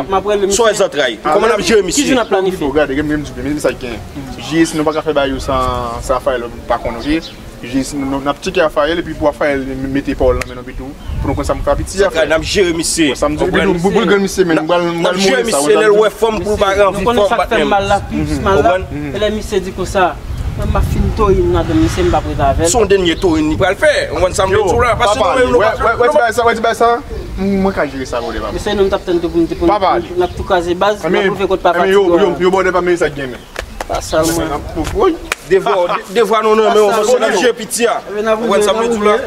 monchè. Sou zantray. Kòman n ap jere misye? Ki jou n ap planifye? Gade, gade, gade, gade sa k gen. Jis nou pa ka fè bagay yo san, san Rafael pa konnen, ok? Jis nou, nou, n ap tcheke Rafael, epi pou Rafael mete pawòl nan men nou, epi tou, pou nou konn sa m fè a piti a, frè. N ap jere misye. Sa m di, epi nou, boul grenn misye, men, nou pral, nou pral mouri sa, misye, lè l wè fanm pou l pa anvi fanm patnè m. Konprann? E lè misye di konsa, mwen m ap fin toyin madanm misye, m p ap ret avè l. Se yon dènye toyin li pral fè. Ou konprann sa m vle di w la? Paske nou menm, nou pa, wè, wè ti bagay sa, wè ti bagay sa. M, mwen ka jere sa, bòdè pa m. Mesye, nou, m t ap tann tou pou m te, pou n ap tou kraze baz, n ap pwouve kòt pa fatige. Yo, yo, bòdè pa m, men sa k gen, men. Pa sal mwen. Devwa, de-, devwa nou nan men w, monchè, n ap jere piti a. Ou konprann sa m vle di w la?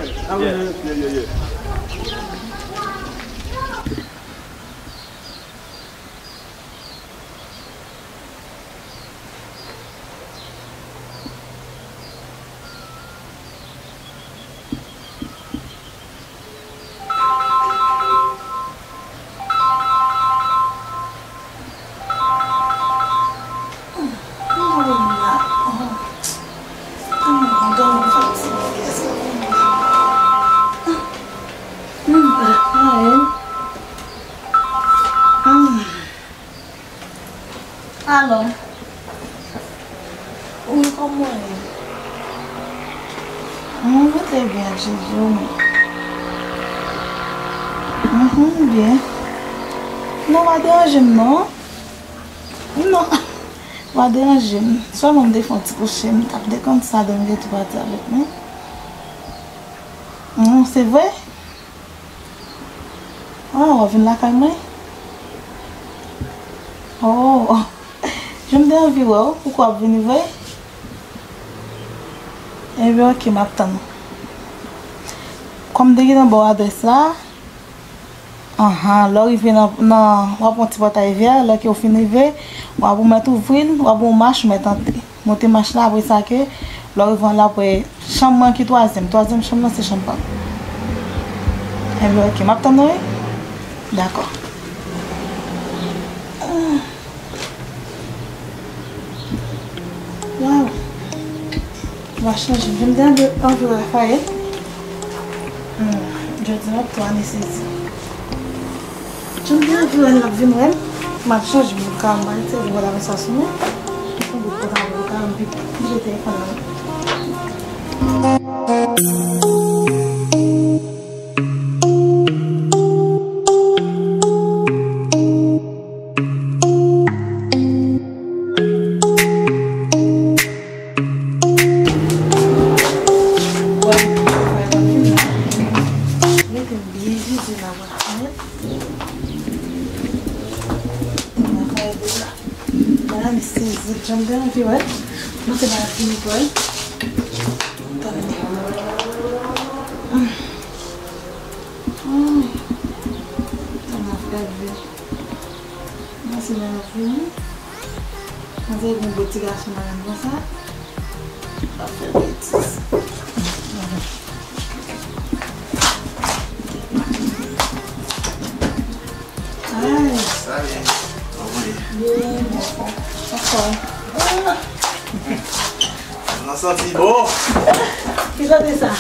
Alo. Wi, kòman w ye? Mwen rete byen ak Jezi, wi. Mhm, m byen. Non, pa deranje m, non. Non, pa deranje m. Sèlman m te fè yon ti kouche, m t ap dekonn sa, dan m gen tou pati avèk mwen. Mhm, se vre? Oh, w ap vin lakay mwen? Oh, jan m te anvi wè w, ou kwè w ap vini vre? Ebyen, oke, m ap tann ou. Kòm m te gentan ba w adrès la, anhan, lè w rive nan, nan, w ap pran ti pòtay vè, lè ke w fin rive, w ap remèt ouvri l, w ap yon mach, ou mèt antre. Monte mach la, apre sa ke, lè w rive anlè, apre, chanm mwen ki twazyèm. Twazyèm chanm nan, se chanm pa m. Enben, oke, m ap tann ou, wi. Dakò. Ah. Waw. M a chanje. Jan m te anvi, anvi wè Rafael. Hmm, jodi m ap tou ane sezi. Jan m te anvi wè l, l ap vin wè m. M ap chanje bout ka m, m pa rete vin wè l avè sa sou mwen. M fè bout pòtablè ka m, m pi, m pi jete telefòn nan. Sezi, jan m te anvi wè. Mwen se pa vini pou wè. Tande. Ay. Tande, fè vi. Mwen se nan vini. Mwen se yon gwo ti gason nan menm konsa. L ap fè betiz. Ay. Salut. Kòman w ye? Byen, anfòm. Ah. Nan santi bon. Ki kote sa?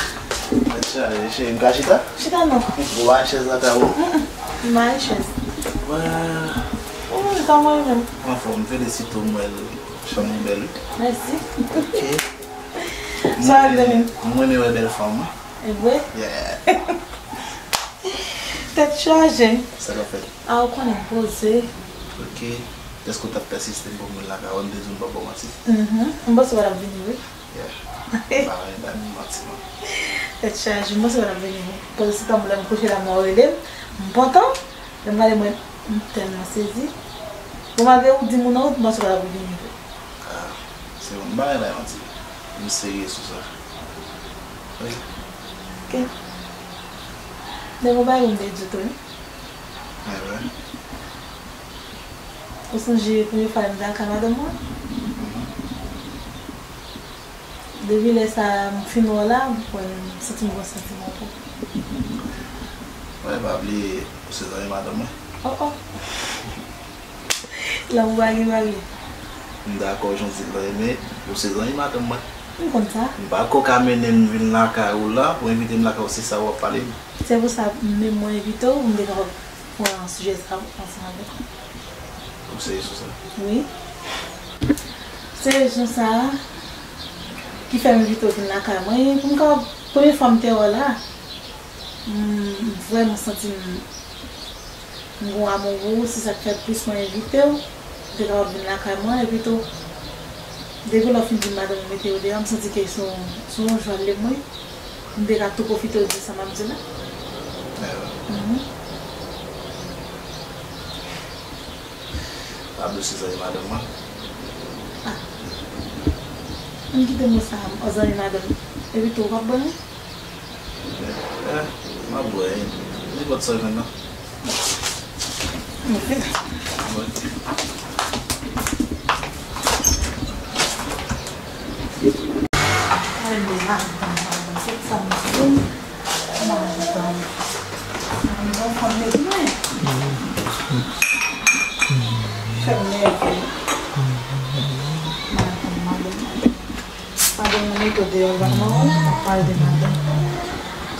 Mwen chaje, cheri, m ka chita? Chita non. Ou pa chèz la ka bon? Mm, mm. M pa chèz. Wè. Mm, kòman w ye menm? Anfòm, felisite w, m wè l. Chanm ou bèl, wi. Mèsi. Ok. Sa vle di? Mwen renmen wè bèl fanm, wi. E vre? Yeah. Tèt chaje. Sa k ap fèt? A, ou konnen m poze. Ok. Èske w t ap pèsiste pou m vin lakay ou? M te di w m p ap ba w manti. Mhm. M panse w t ap vini, wi. Yeah. Pa gen bagay manti, non. Tèt chaje, m panse w t ap vini, wi. Poze se tankou lè m kouche la, m wè w rele m. M pantan. Lè m gade mwen, m tèlman sezi. Bon, malgre ou di m ou nan wout, m panse w t ap vini, wi. Ah, se bon, m pa gen bagay manti. M serye sou sa. Wi. Ok. Nèg, ou bay yon de di tou, wi. Enben. Ou sonje premye fwa lè m te lakay madanm mwen? Mhm. Depi lè sa a, m fin wè w la, m kwè m santi m gon santiman pou ou. Mwen pa bliye, ou se zanmi madanm mwen. Oh, oh. Lanmou pa gen parye. M dakò jan w di l lan, men ou se zanmi madanm mwen. M konn sa. M pa ko ka mennen m vin lakay ou la, pou envite m lakay ou, se sa w ap pale m. Se pou sa, menm mwen envite w, m te kapab pran sijè sa a ansanm avèk ou. Ou serye sou sa? Wi. Se rezon sa a ki fè m envite w vin lakay mwen, pou m kapab, premye fwa m te wè w la, m, m vrèman santi m M gon amou pou ou, se sa k fè plis mwen envite w, ou te kapab vin lakay mwen, epi tou, depi lè w fin di madanm ou mete yo deyò, m santi ke se yon, se yon jwèt li mwen, m te ka tou pwofite w di sa m ap di la. Mhm. Pablo se zanmi madanm mwen. Ah. M kite mo sa, zanmi madanm. Epi tou, w p ap ban m? Eh, m ap bwè, nenpòt sa w jwenn nan. Ok. Ok. Ay, men madanm, madanm, tout sa m di, madanm. Madanm, fanm nèg mwen. Fè m nève. Madanm, madanm, madanm. Madanm nan mete w deyò la non, w ap pale de madanm.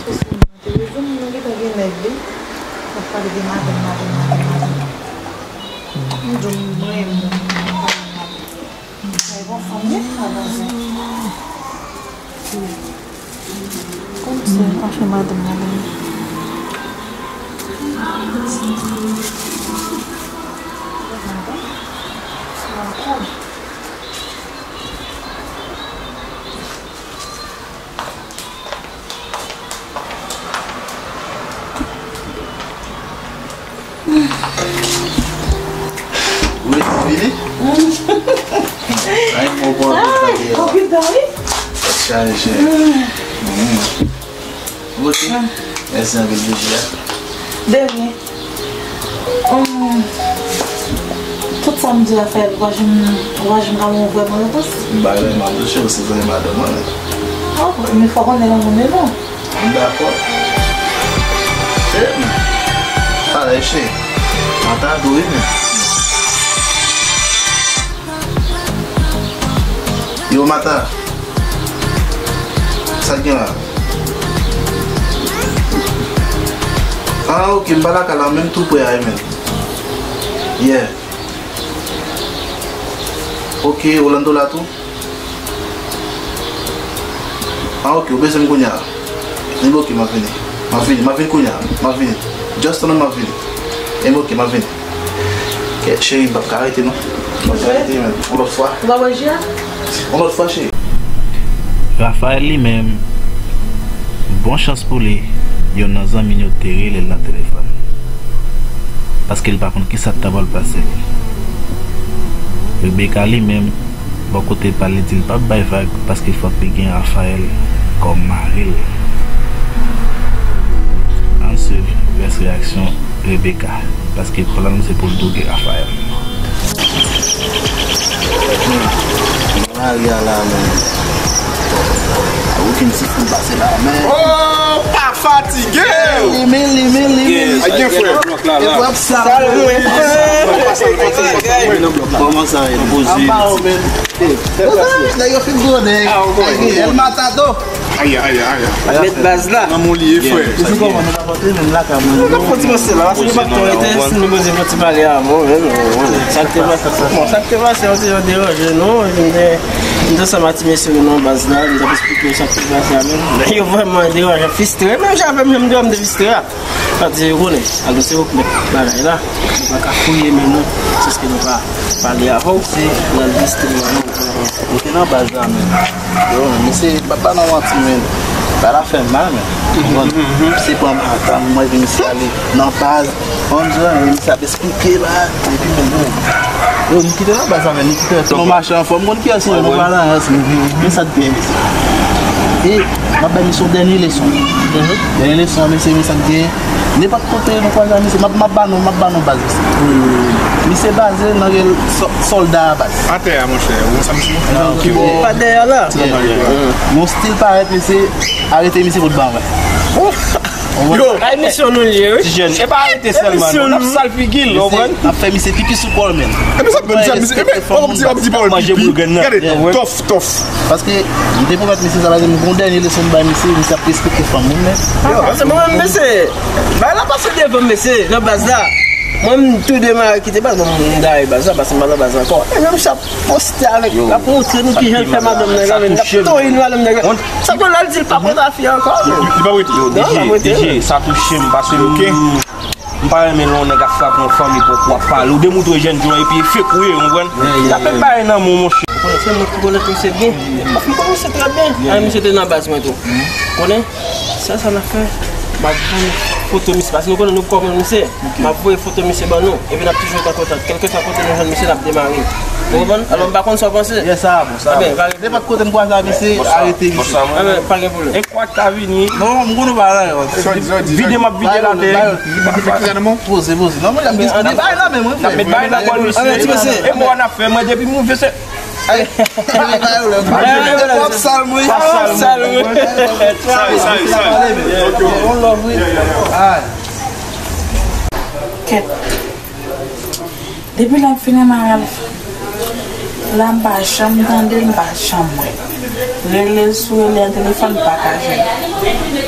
Sou sou mwen te bezwen m nan gentan gen nèg wi. W ap pale de madanm, madanm, madanm, madanm. M di w m renmen w, m renmen w. Sa e bon fanm wi, sa bon zen. Konn se afe madanm, madanm. Madanm. Madanm. Wi, vini. Ay, mwen bon, ah, konpita, wi. Chaje. Mm. Ok. Mèsi anpil, Bouji a. De rien. Hum, tout sa m di a fè, ou pa janm, ou pa janm ka ban m vrèman repons. M pa renmen m ap touche w, se zanmi madanm mwen. Oh, men fò konnen lanmou men non. M dakò. Cheri. Pale, cheri. Mwen ta dou wi men. Yo, Mata. Sa k gen la? Ah, ok, m pa lakay la, menm tou prè a, men. Yeah. Ok, Orlando la tou? Ah, ok, ou bezwen m kounye a? Ebyen, ok, m ap vini. M ap vini, m ap vini kounye a. M ap vini. Just tann m ap vini. Ebyen, ok, m ap vini. Kèt, cheri, m p ap ka rete, non. M p ap ka rete, men. Yon lòt fwa. Ou pa bwè ji a? Yon lòt fwa, cheri. Raphaël, li menm, bon chans pou li, yonn nan zanmi l yo te rele l nan telefòn. Paske l pa konn kisa k ta pral pase li. Rebecca li menm, bò kote pa l, li di l p ap bay vag paske fòk li gen Raphaël kòm mari l. Ann swiv rès reyaksyon Rebecca, paske plan l se pou l dwouge Raphaël. Mari a la menm. Okenn ti foul pase la, men. Oh, pa fatige! Li, men, li, men, li, men. Ay, gen frè. Blòk la, la. Sa l mwen. Kòman sa ye? Poze. Anba ou, men. Nèg yo fin gwo, nèg. El Matador. Aya, aya, aya. Met baz la. Nan mon li ye, frè. Epi kòman nou pa pote menm lakay mwen? Nou ka fon ti pase la, paske nou pa t konn rete, si nou bezwen fon ti pale avan, men, bon, sa k te pase, bon, sa k te pase, an te jan deranje nou, epi m te, m te ansanm ak ti mesye yo nan baz la, m t ap esplike yo sa k te pase a, men yo vrèman deranje, fistre, menm jan avè m, menm jan m te fistre a. Sa di yo konnen, alò se yo k mèt bagay la, nou pa ka fouye men nou, jiskaske nou pa pale avè w, se nan lis te mwen. Ou te nan baz la menm. Yo, men se, pa, pa nan manti, men. Bagay la fè m mal, men. Ou konprann? Se pran madanm mwen, vin instale nan baz. Konn sa, men misye ap esplike bagay. Epi, men, yo. Yo, nou kite nan baz la, men. Nou kite tout nou mache anfòm. Konn kiyès nou ye, nou pa nan rans, men. Men sa k gen, mesye. E, m ap bay misye yon dènye leson. Dènye leson, mesye, men sa k gen. Nenpòt kote nou kwaze ak misye, m ap, m ap ba nou, m ap ba nou baz, mesye. Misye baze nan rèl sò-, sòlda a baz. Atè a, monchè, ou wè sa misye? Pa dèyè la. Yon stil parèt, misye, arete misye pou l ban mwen. Yo! Ay, misyon nou li ye, wi. Ti jèn. E pa arete sèlman, non. N ap sal figi l, ou konprann? N ap fè misye pipi sou kò l, menm. E men sa, men sa, misye, e men, w ap di, w ap di pa w pipi. Gade, tòf, tòf. Paske m te pwomèt misye sa, paske m gon dènye leson m bay misye, misye ap respekte fanm li, men. Yo, se mwen menm, mesye. Bay la pase devan, mesye, nan baz la. Mwen, m tou demare kite baz, mwen, m gaye baz la, paske m pa nan baz ankò. E menm misye ap poste avèk, l ap montre nou kijan l fè madanm nèg la, men l ap toyi nou madanm nèg la. Sa konn la, l di l pa konn afè ankò, men. Li pa wete. Yo, D J, D J, sa touche m, paske m M pa renmen lè yon nèg ap frape yon fanm epi w ap pale. Ou demontre jènjan epi e fake ou ye, ou konprann? Tape bay nan men w, monchè. Ou konnen se mwen ki konnen misye byen. Paske m konnen misye trè byen. Ay, misye te nan baz mwen tou. Konnen? Sèl sa n ap fè, m ap voye foto misye. Paske nou konnen nou konprann misye. M ap voye foto misye ban nou. Epi n ap toujou ret an kontak. Kèlkeswa kote nou jwenn misye, n ap demare. Ou konprann? Alò, m pa konn sa w panse. Yes, sa bon, sa bon. Nenpòt kote m kwaze ak misye, arete misye. Bon, sa bon. Enben, pa gen pwoblèm. Kwa k ta vini? Non, m konn ou pa la, yo. Vide m ap vide l atè. Poze, poze. Non, mwen, y ap diskite. Bay la, men mwen, frè. N ap met bay nan kò l, mesye. E mwen, n ap fè, mwen, depi m rive, se. Ay, bay yo lè. W ap sal mwen. W ap sal mwen. Sal, sal, sal. Yon love, wi. Ay. Kèt. Depi l ap vin nan Ralph la, m pa janm tande l, m pa janm wè l. Rele l sou rele nan telefòn, m pa ka jwenn li.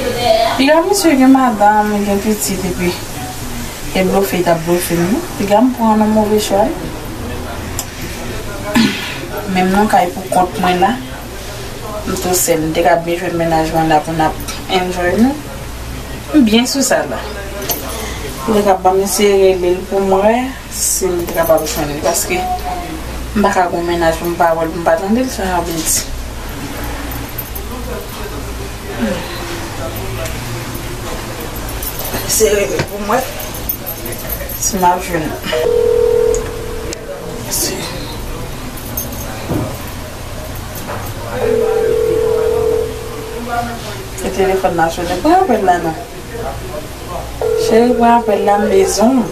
Piga misye gen madanm, gen pitit, epi e blofe, l t ap blofe m, non. Piga m pran nan move chwa, wi. Menm nan kay pou kont mwen la. M tou sèl, m te ka byen jwenn mennaj mwen la pou n ap enjoy nou. M byen sou sa la. M te ka ban m eseye rele l pou m wè si m te kapab jwenn li, paske m pa ka gon mennaj pou m pa wè l, pou m pa tande l, sa sa vle di. Eseye rele l pou m wè si m ap jwenn li. Mèsi. E telefòn nan sonnen. Pran apèl la non. Cheri, pran apèl la, m bezwen w.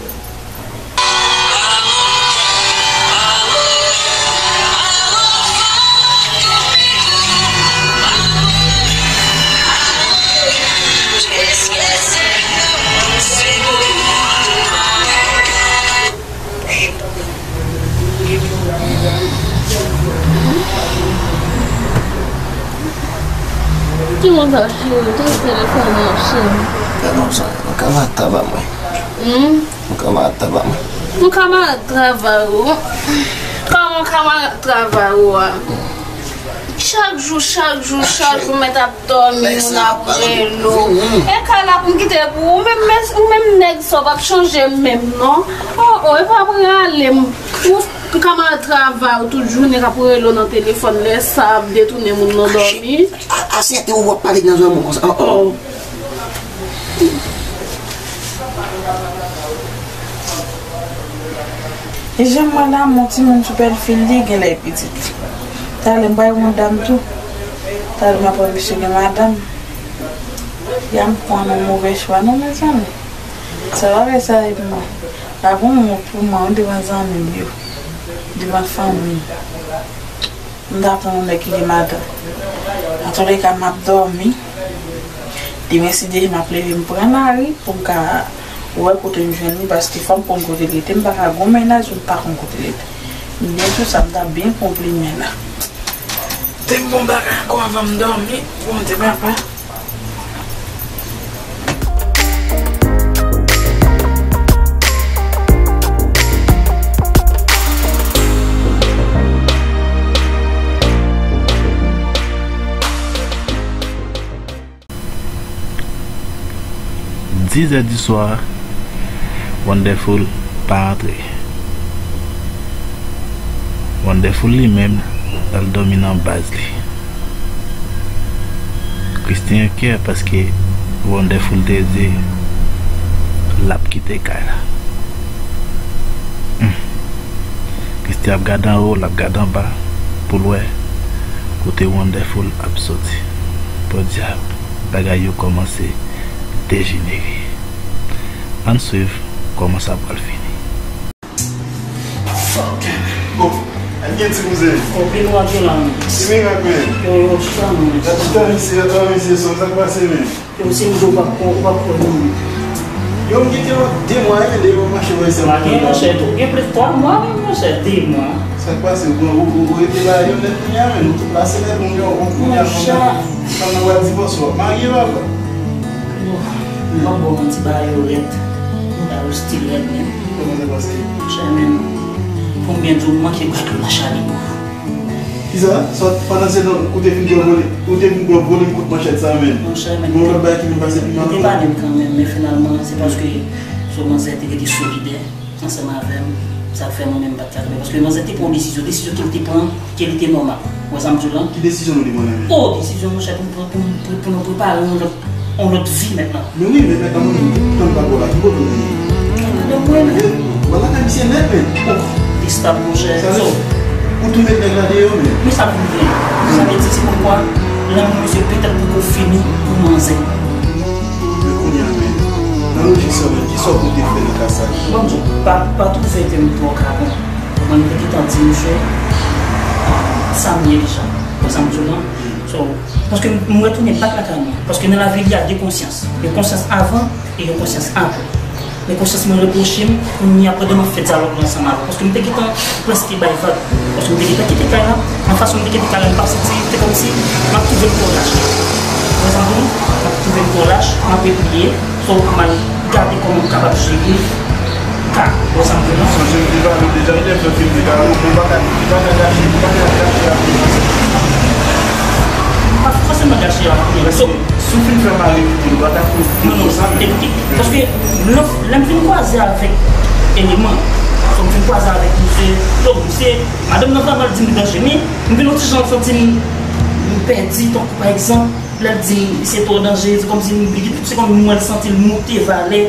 Ki moun sa cheri? Te telefòn nan cheri. Gade yon sa, yon kamarad travay mwen. Hmm? Yon kamarad travay mwen. Yon kamarad travay ou? Kòman kamarad travay ou a? Chak jou, chak jou, chak jou, mèt ap dòmi, moun ap rele w. E kay la pou m kite pou ou, ou menm, ou menm nèg sa w p ap chanje menm non. Oh, oh, e pa prale m. Ou kamarad travay ou tout jounen k ap rele w nan telefòn, lè sa ap detounen moun nan dòmi. A, a sèt è ou w ap pale nan zòrèy mwen konsa. Oh, oh. Oh. E jan m wè lanmou timoun sou pèdfil li genlè pitit. Talè m bay wont dam tou. Talè m ap wè misye gen madanm. Ya m pran yon move chwa non mezanmi. Sa bagay sa e pou mwen. Pa gen wont pou mwen devan zanmi m yo. Devan fanmi m. M ta pran yon nèg ki gen madanm. Antouleka, m ap dòmi. Demen, si Dye vle, m ap leve, m pran lari pou m ka wè kote m jwenn li, paske fò m konn kote l rete. M pa ka gon mennaj, m pa konn kote l rete. M byen sou sa, m ta byen konplimen la. Te m bon bagay ankò anvan m dòmi, Bondye papa. Dizè di swa, Wonderful pa antre. Wonderful li menm, l al dòmi nan baz li. Christie an kè paske Wonderful te di l ap kite kay la. Hmm. Christie ap gade anwo, l ap gade anba pou l wè kote Wonderful ap soti. Podyab, bagay yo kòmanse dejenere. Ann swiv kòman sa pral fini. Bon, al gen ti kouzen. Konpil wadyo la, men. Ki mirak, men? Yo, yo, chita, men. Gade chita, misye, atò, misye, sa k pase, men? Yo, si m di w p ap kwè, w p ap kwè, non, men. Yo, m gen de mwa, men, de mwa mache wè se. Pa gen, monchè, tou gen plis twa mwa, men, monchè, de mwa. Sa k pase, ou, ou, ou, ou rete la, yo nèt kounye a, men, ou tou plase nèt, ou gen yon kounye a, fanm nan, fanm nan pral divòse, w ap marye, papa. Yo, m p ap ba w manti, bagay yo rèd. Bagay yo still rèd, men. Kòman sa pase? Monchè, men, pou m byen di w, m manke bwè dlo nan chalipo. Kisa? Sòt pandan se tan ou te fin pran vole, ou te fin pran vole m kout manchèt sa, men. Monchè, men. Gon lòt bagay ki vin pase pi mal ankò. Li te pale m kanmenm, men finalman, se paske se yon manzè te rete solidè ansanm avè m, sa k fè mwen menm m pa t ka kanpe. Paske manzè te pran yon desizyon, desizyon ke l te pran, ke li te nòmal. Ou wè sa m di w lan? Ki desizyon nou te pran la, men? O, desizyon, monchè, pou, pou, pou, pou nou prepare yon lòt, yon lòt vi mentnan. Men wi, men, men, men, tann papa w la, ki kote w ye? Madanm mwen, men. Wala, men misye nèt, men. Oh, te stab, monchè. Sa vle di, ou tou met nèg la deyò, men. Men sa vle di, sa vle di, se kòmkwa lanmou misye petèt poko fini pou manzè. Men kounye a, men, nan lojik sa, men, kisa w konte fè nan ka sa? Bon, m di w, pa, pa twouve ke m twò kapab. Mwen, m te gentan di misye sa m ye deja. Ou wè sa m di w lan? So, paske m retounen back lakay mwen. Paske nan lavi, il y a de konsyans. Yon konsyans avan e yon konsyans apre. Men konsyans mwen repwoche m, kounye a pandan m ap fè dyalòg la ansanm avè w. Paske m te gentan prèske bay vag. Paske m te gentan kite kay la. Nan fason m te kite kay la, m pa santi, se kòmsi m ap twouve m twò lach. Ou wè sa m di w? M ap twouve m twò lach, m ap repliye. So, m al gade kòman m kapab jere ka. Ou wè sa m di w lan? Sonje m te pale w deja, lè m fè fim de kay la, ou pa ka, ou pa ka gache, ou pa ka gache a. M pa fòseman gache a. So, si w fin fè mari kite l, ou pa ka kite l konsa, men. Non, non, e, e, paske lè, lè m fin kwaze avèk eleman, so m fin kwaze avèk misye, donk misye, madanm nan vrèman di m li danje, men m vin yon ti jan santi m, m pèdi, tankou pa egzanp, lè l di m se twò danje, se kòmsi m, se kòm m wè l santi l moute valè.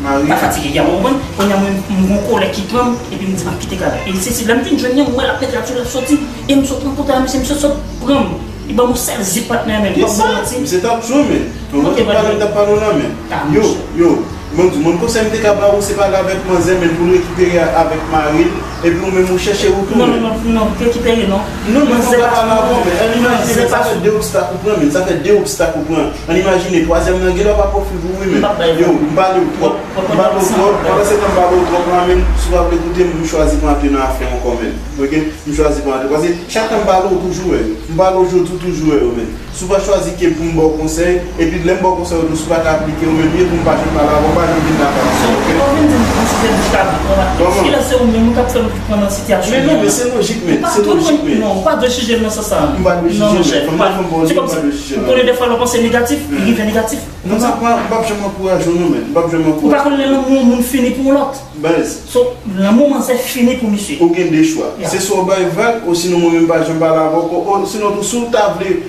Mari. Pa fatige, ya, ou konprann? Kounye a mwen, m gon kòlè ki pran m, epi m di m ap kite kay la. E se, se lè m vin jwenn li, m wè l ap mete l ap soti, l ap soti, e m sot rankontre a misye, misye sot pran m. Li ban m yon sèl zip patnè, men, m p ap ba w manti. Misye t ap tchwe, men. Mwen, mwen t ap pale, m t ap pale w la, men. Yo, yo, mwen di, mwen konsèy m te ka ba ou, se pale avèk manzè, men pou l rekipere avèk mari l, epi ou menm ou chèche ou tounen. Non, non, non, non, rekipere non. Non, men fò w ta pale avè w, men. Ann imajine, sa fè de obstak ou pran, men. Sa fè de obstak ou pran. Ann imajine, twazyèm nan genlè p ap ofri pou ou, men. Yo, m pale w twòp. M pale w twòp. Pandan se tan m pale w twòp la, men, si w pa vle koute m, m chwazi pa antre nan afè ankò, men. Oke? M chwazi pa antre. Paske chak tan m pale w, ou toujou wè yo. M pale w jodi, ou toujou wè yo, men. Si w pa chwazi ke pou m ba w konsèy, epi lè m ba w konsèy ou tou, si w pa ka aplike yo, men byen pou m pa janm pale avè w, pa janm vin lakay mwen, oke? Ou pa vin di m pou m site bouch kabrit, non, Mateo. Kòman? Kila se ou menm ou k ap fè m pran nan sitiyasyon. Men non, men se lojik, men. Se lojik, men. Non, ou pa dwe jije m nan sans sa. M pa dwe jije, men. Non, monchè, ou pa, se kòmsi, ou konnen dèfwa lè w panse negatif, li rive negatif. Non, m p ap, m p ap janm ankouraje w, non, men. M p ap janm ankouraje w. Ou pa konn lè lanmou yon moun fini pou yon lòt. Baz. So, lanmou manzè fini pou misye. Ou gen de chwa. Se swa w bay vag, osinon mwen menm pa janm pale avè w, osinon tou, si w ta vle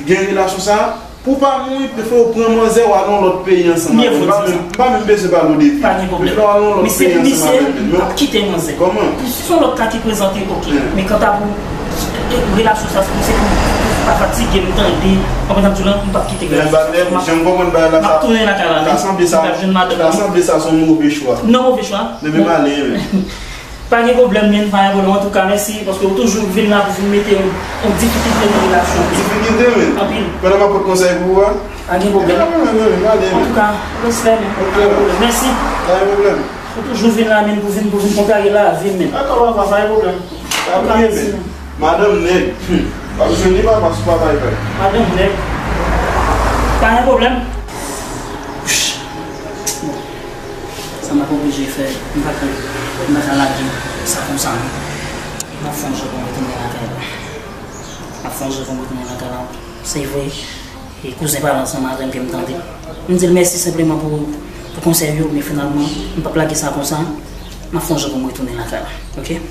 gen relasyon sa a, Ou pa mouri, fò w pran manzè, w al nan lòt peyi ansanm avè l. M pa menm, m pa menm bezwen pale w de vi. Pa gen pwoblèm. Fò w al nan lòt peyi ansanm avè l. Misye ap kite manzè. Kòman? Si se yon lòt ka ki prezante, oke. Men kanta pou relasyon sa, se pou pa fatige m tande. Konprann sa m di w lan, m p ap kite relasyon sa. Jan m konprann bagay la, m ap tounen lakay la. Ta sanble sa, ta sanble sa se yon move chwa. Non, move chwa. Men m ale, men. Pa gen pwoblèm, men, pa gen pwoblèm. Antouka, mèsi, paske ou toujou vin la pou vin mete yon, yon difikilte nan relasyon. Difikilte, men. Anpil. Pandan m ap pot konsèy pou ou a? Pa gen pwoblèm. Antouka, respè, men. Pa gen pwoblèm. Mèsi. Pa gen pwoblèm. Ou toujou vin la, men, pou vin, pou vin kontrarye lavi m, men. Dakò, papa, pa gen pwoblèm. Pa gen pwoblèm, men. Madanm nèg. Hmm. W ap jwenn li, papa, sou papa, papa. Madanm nèg. Pa gen pwoblèm. Bon. Sa m ap oblije fè, m pa ka, m pa ka lage sa konsa, non. M ap fè yon jan pou m retounen lakay la. M ap fè yon jan pou m retounen lakay la. Se vre, e kouzen pale ansanm avè m ke m tande. M di l mèsi senpleman pou, pou konsèy yo, men finalman, m p ap lage sa konsa. M ap fè yon jan pou m retounen lakay la, oke?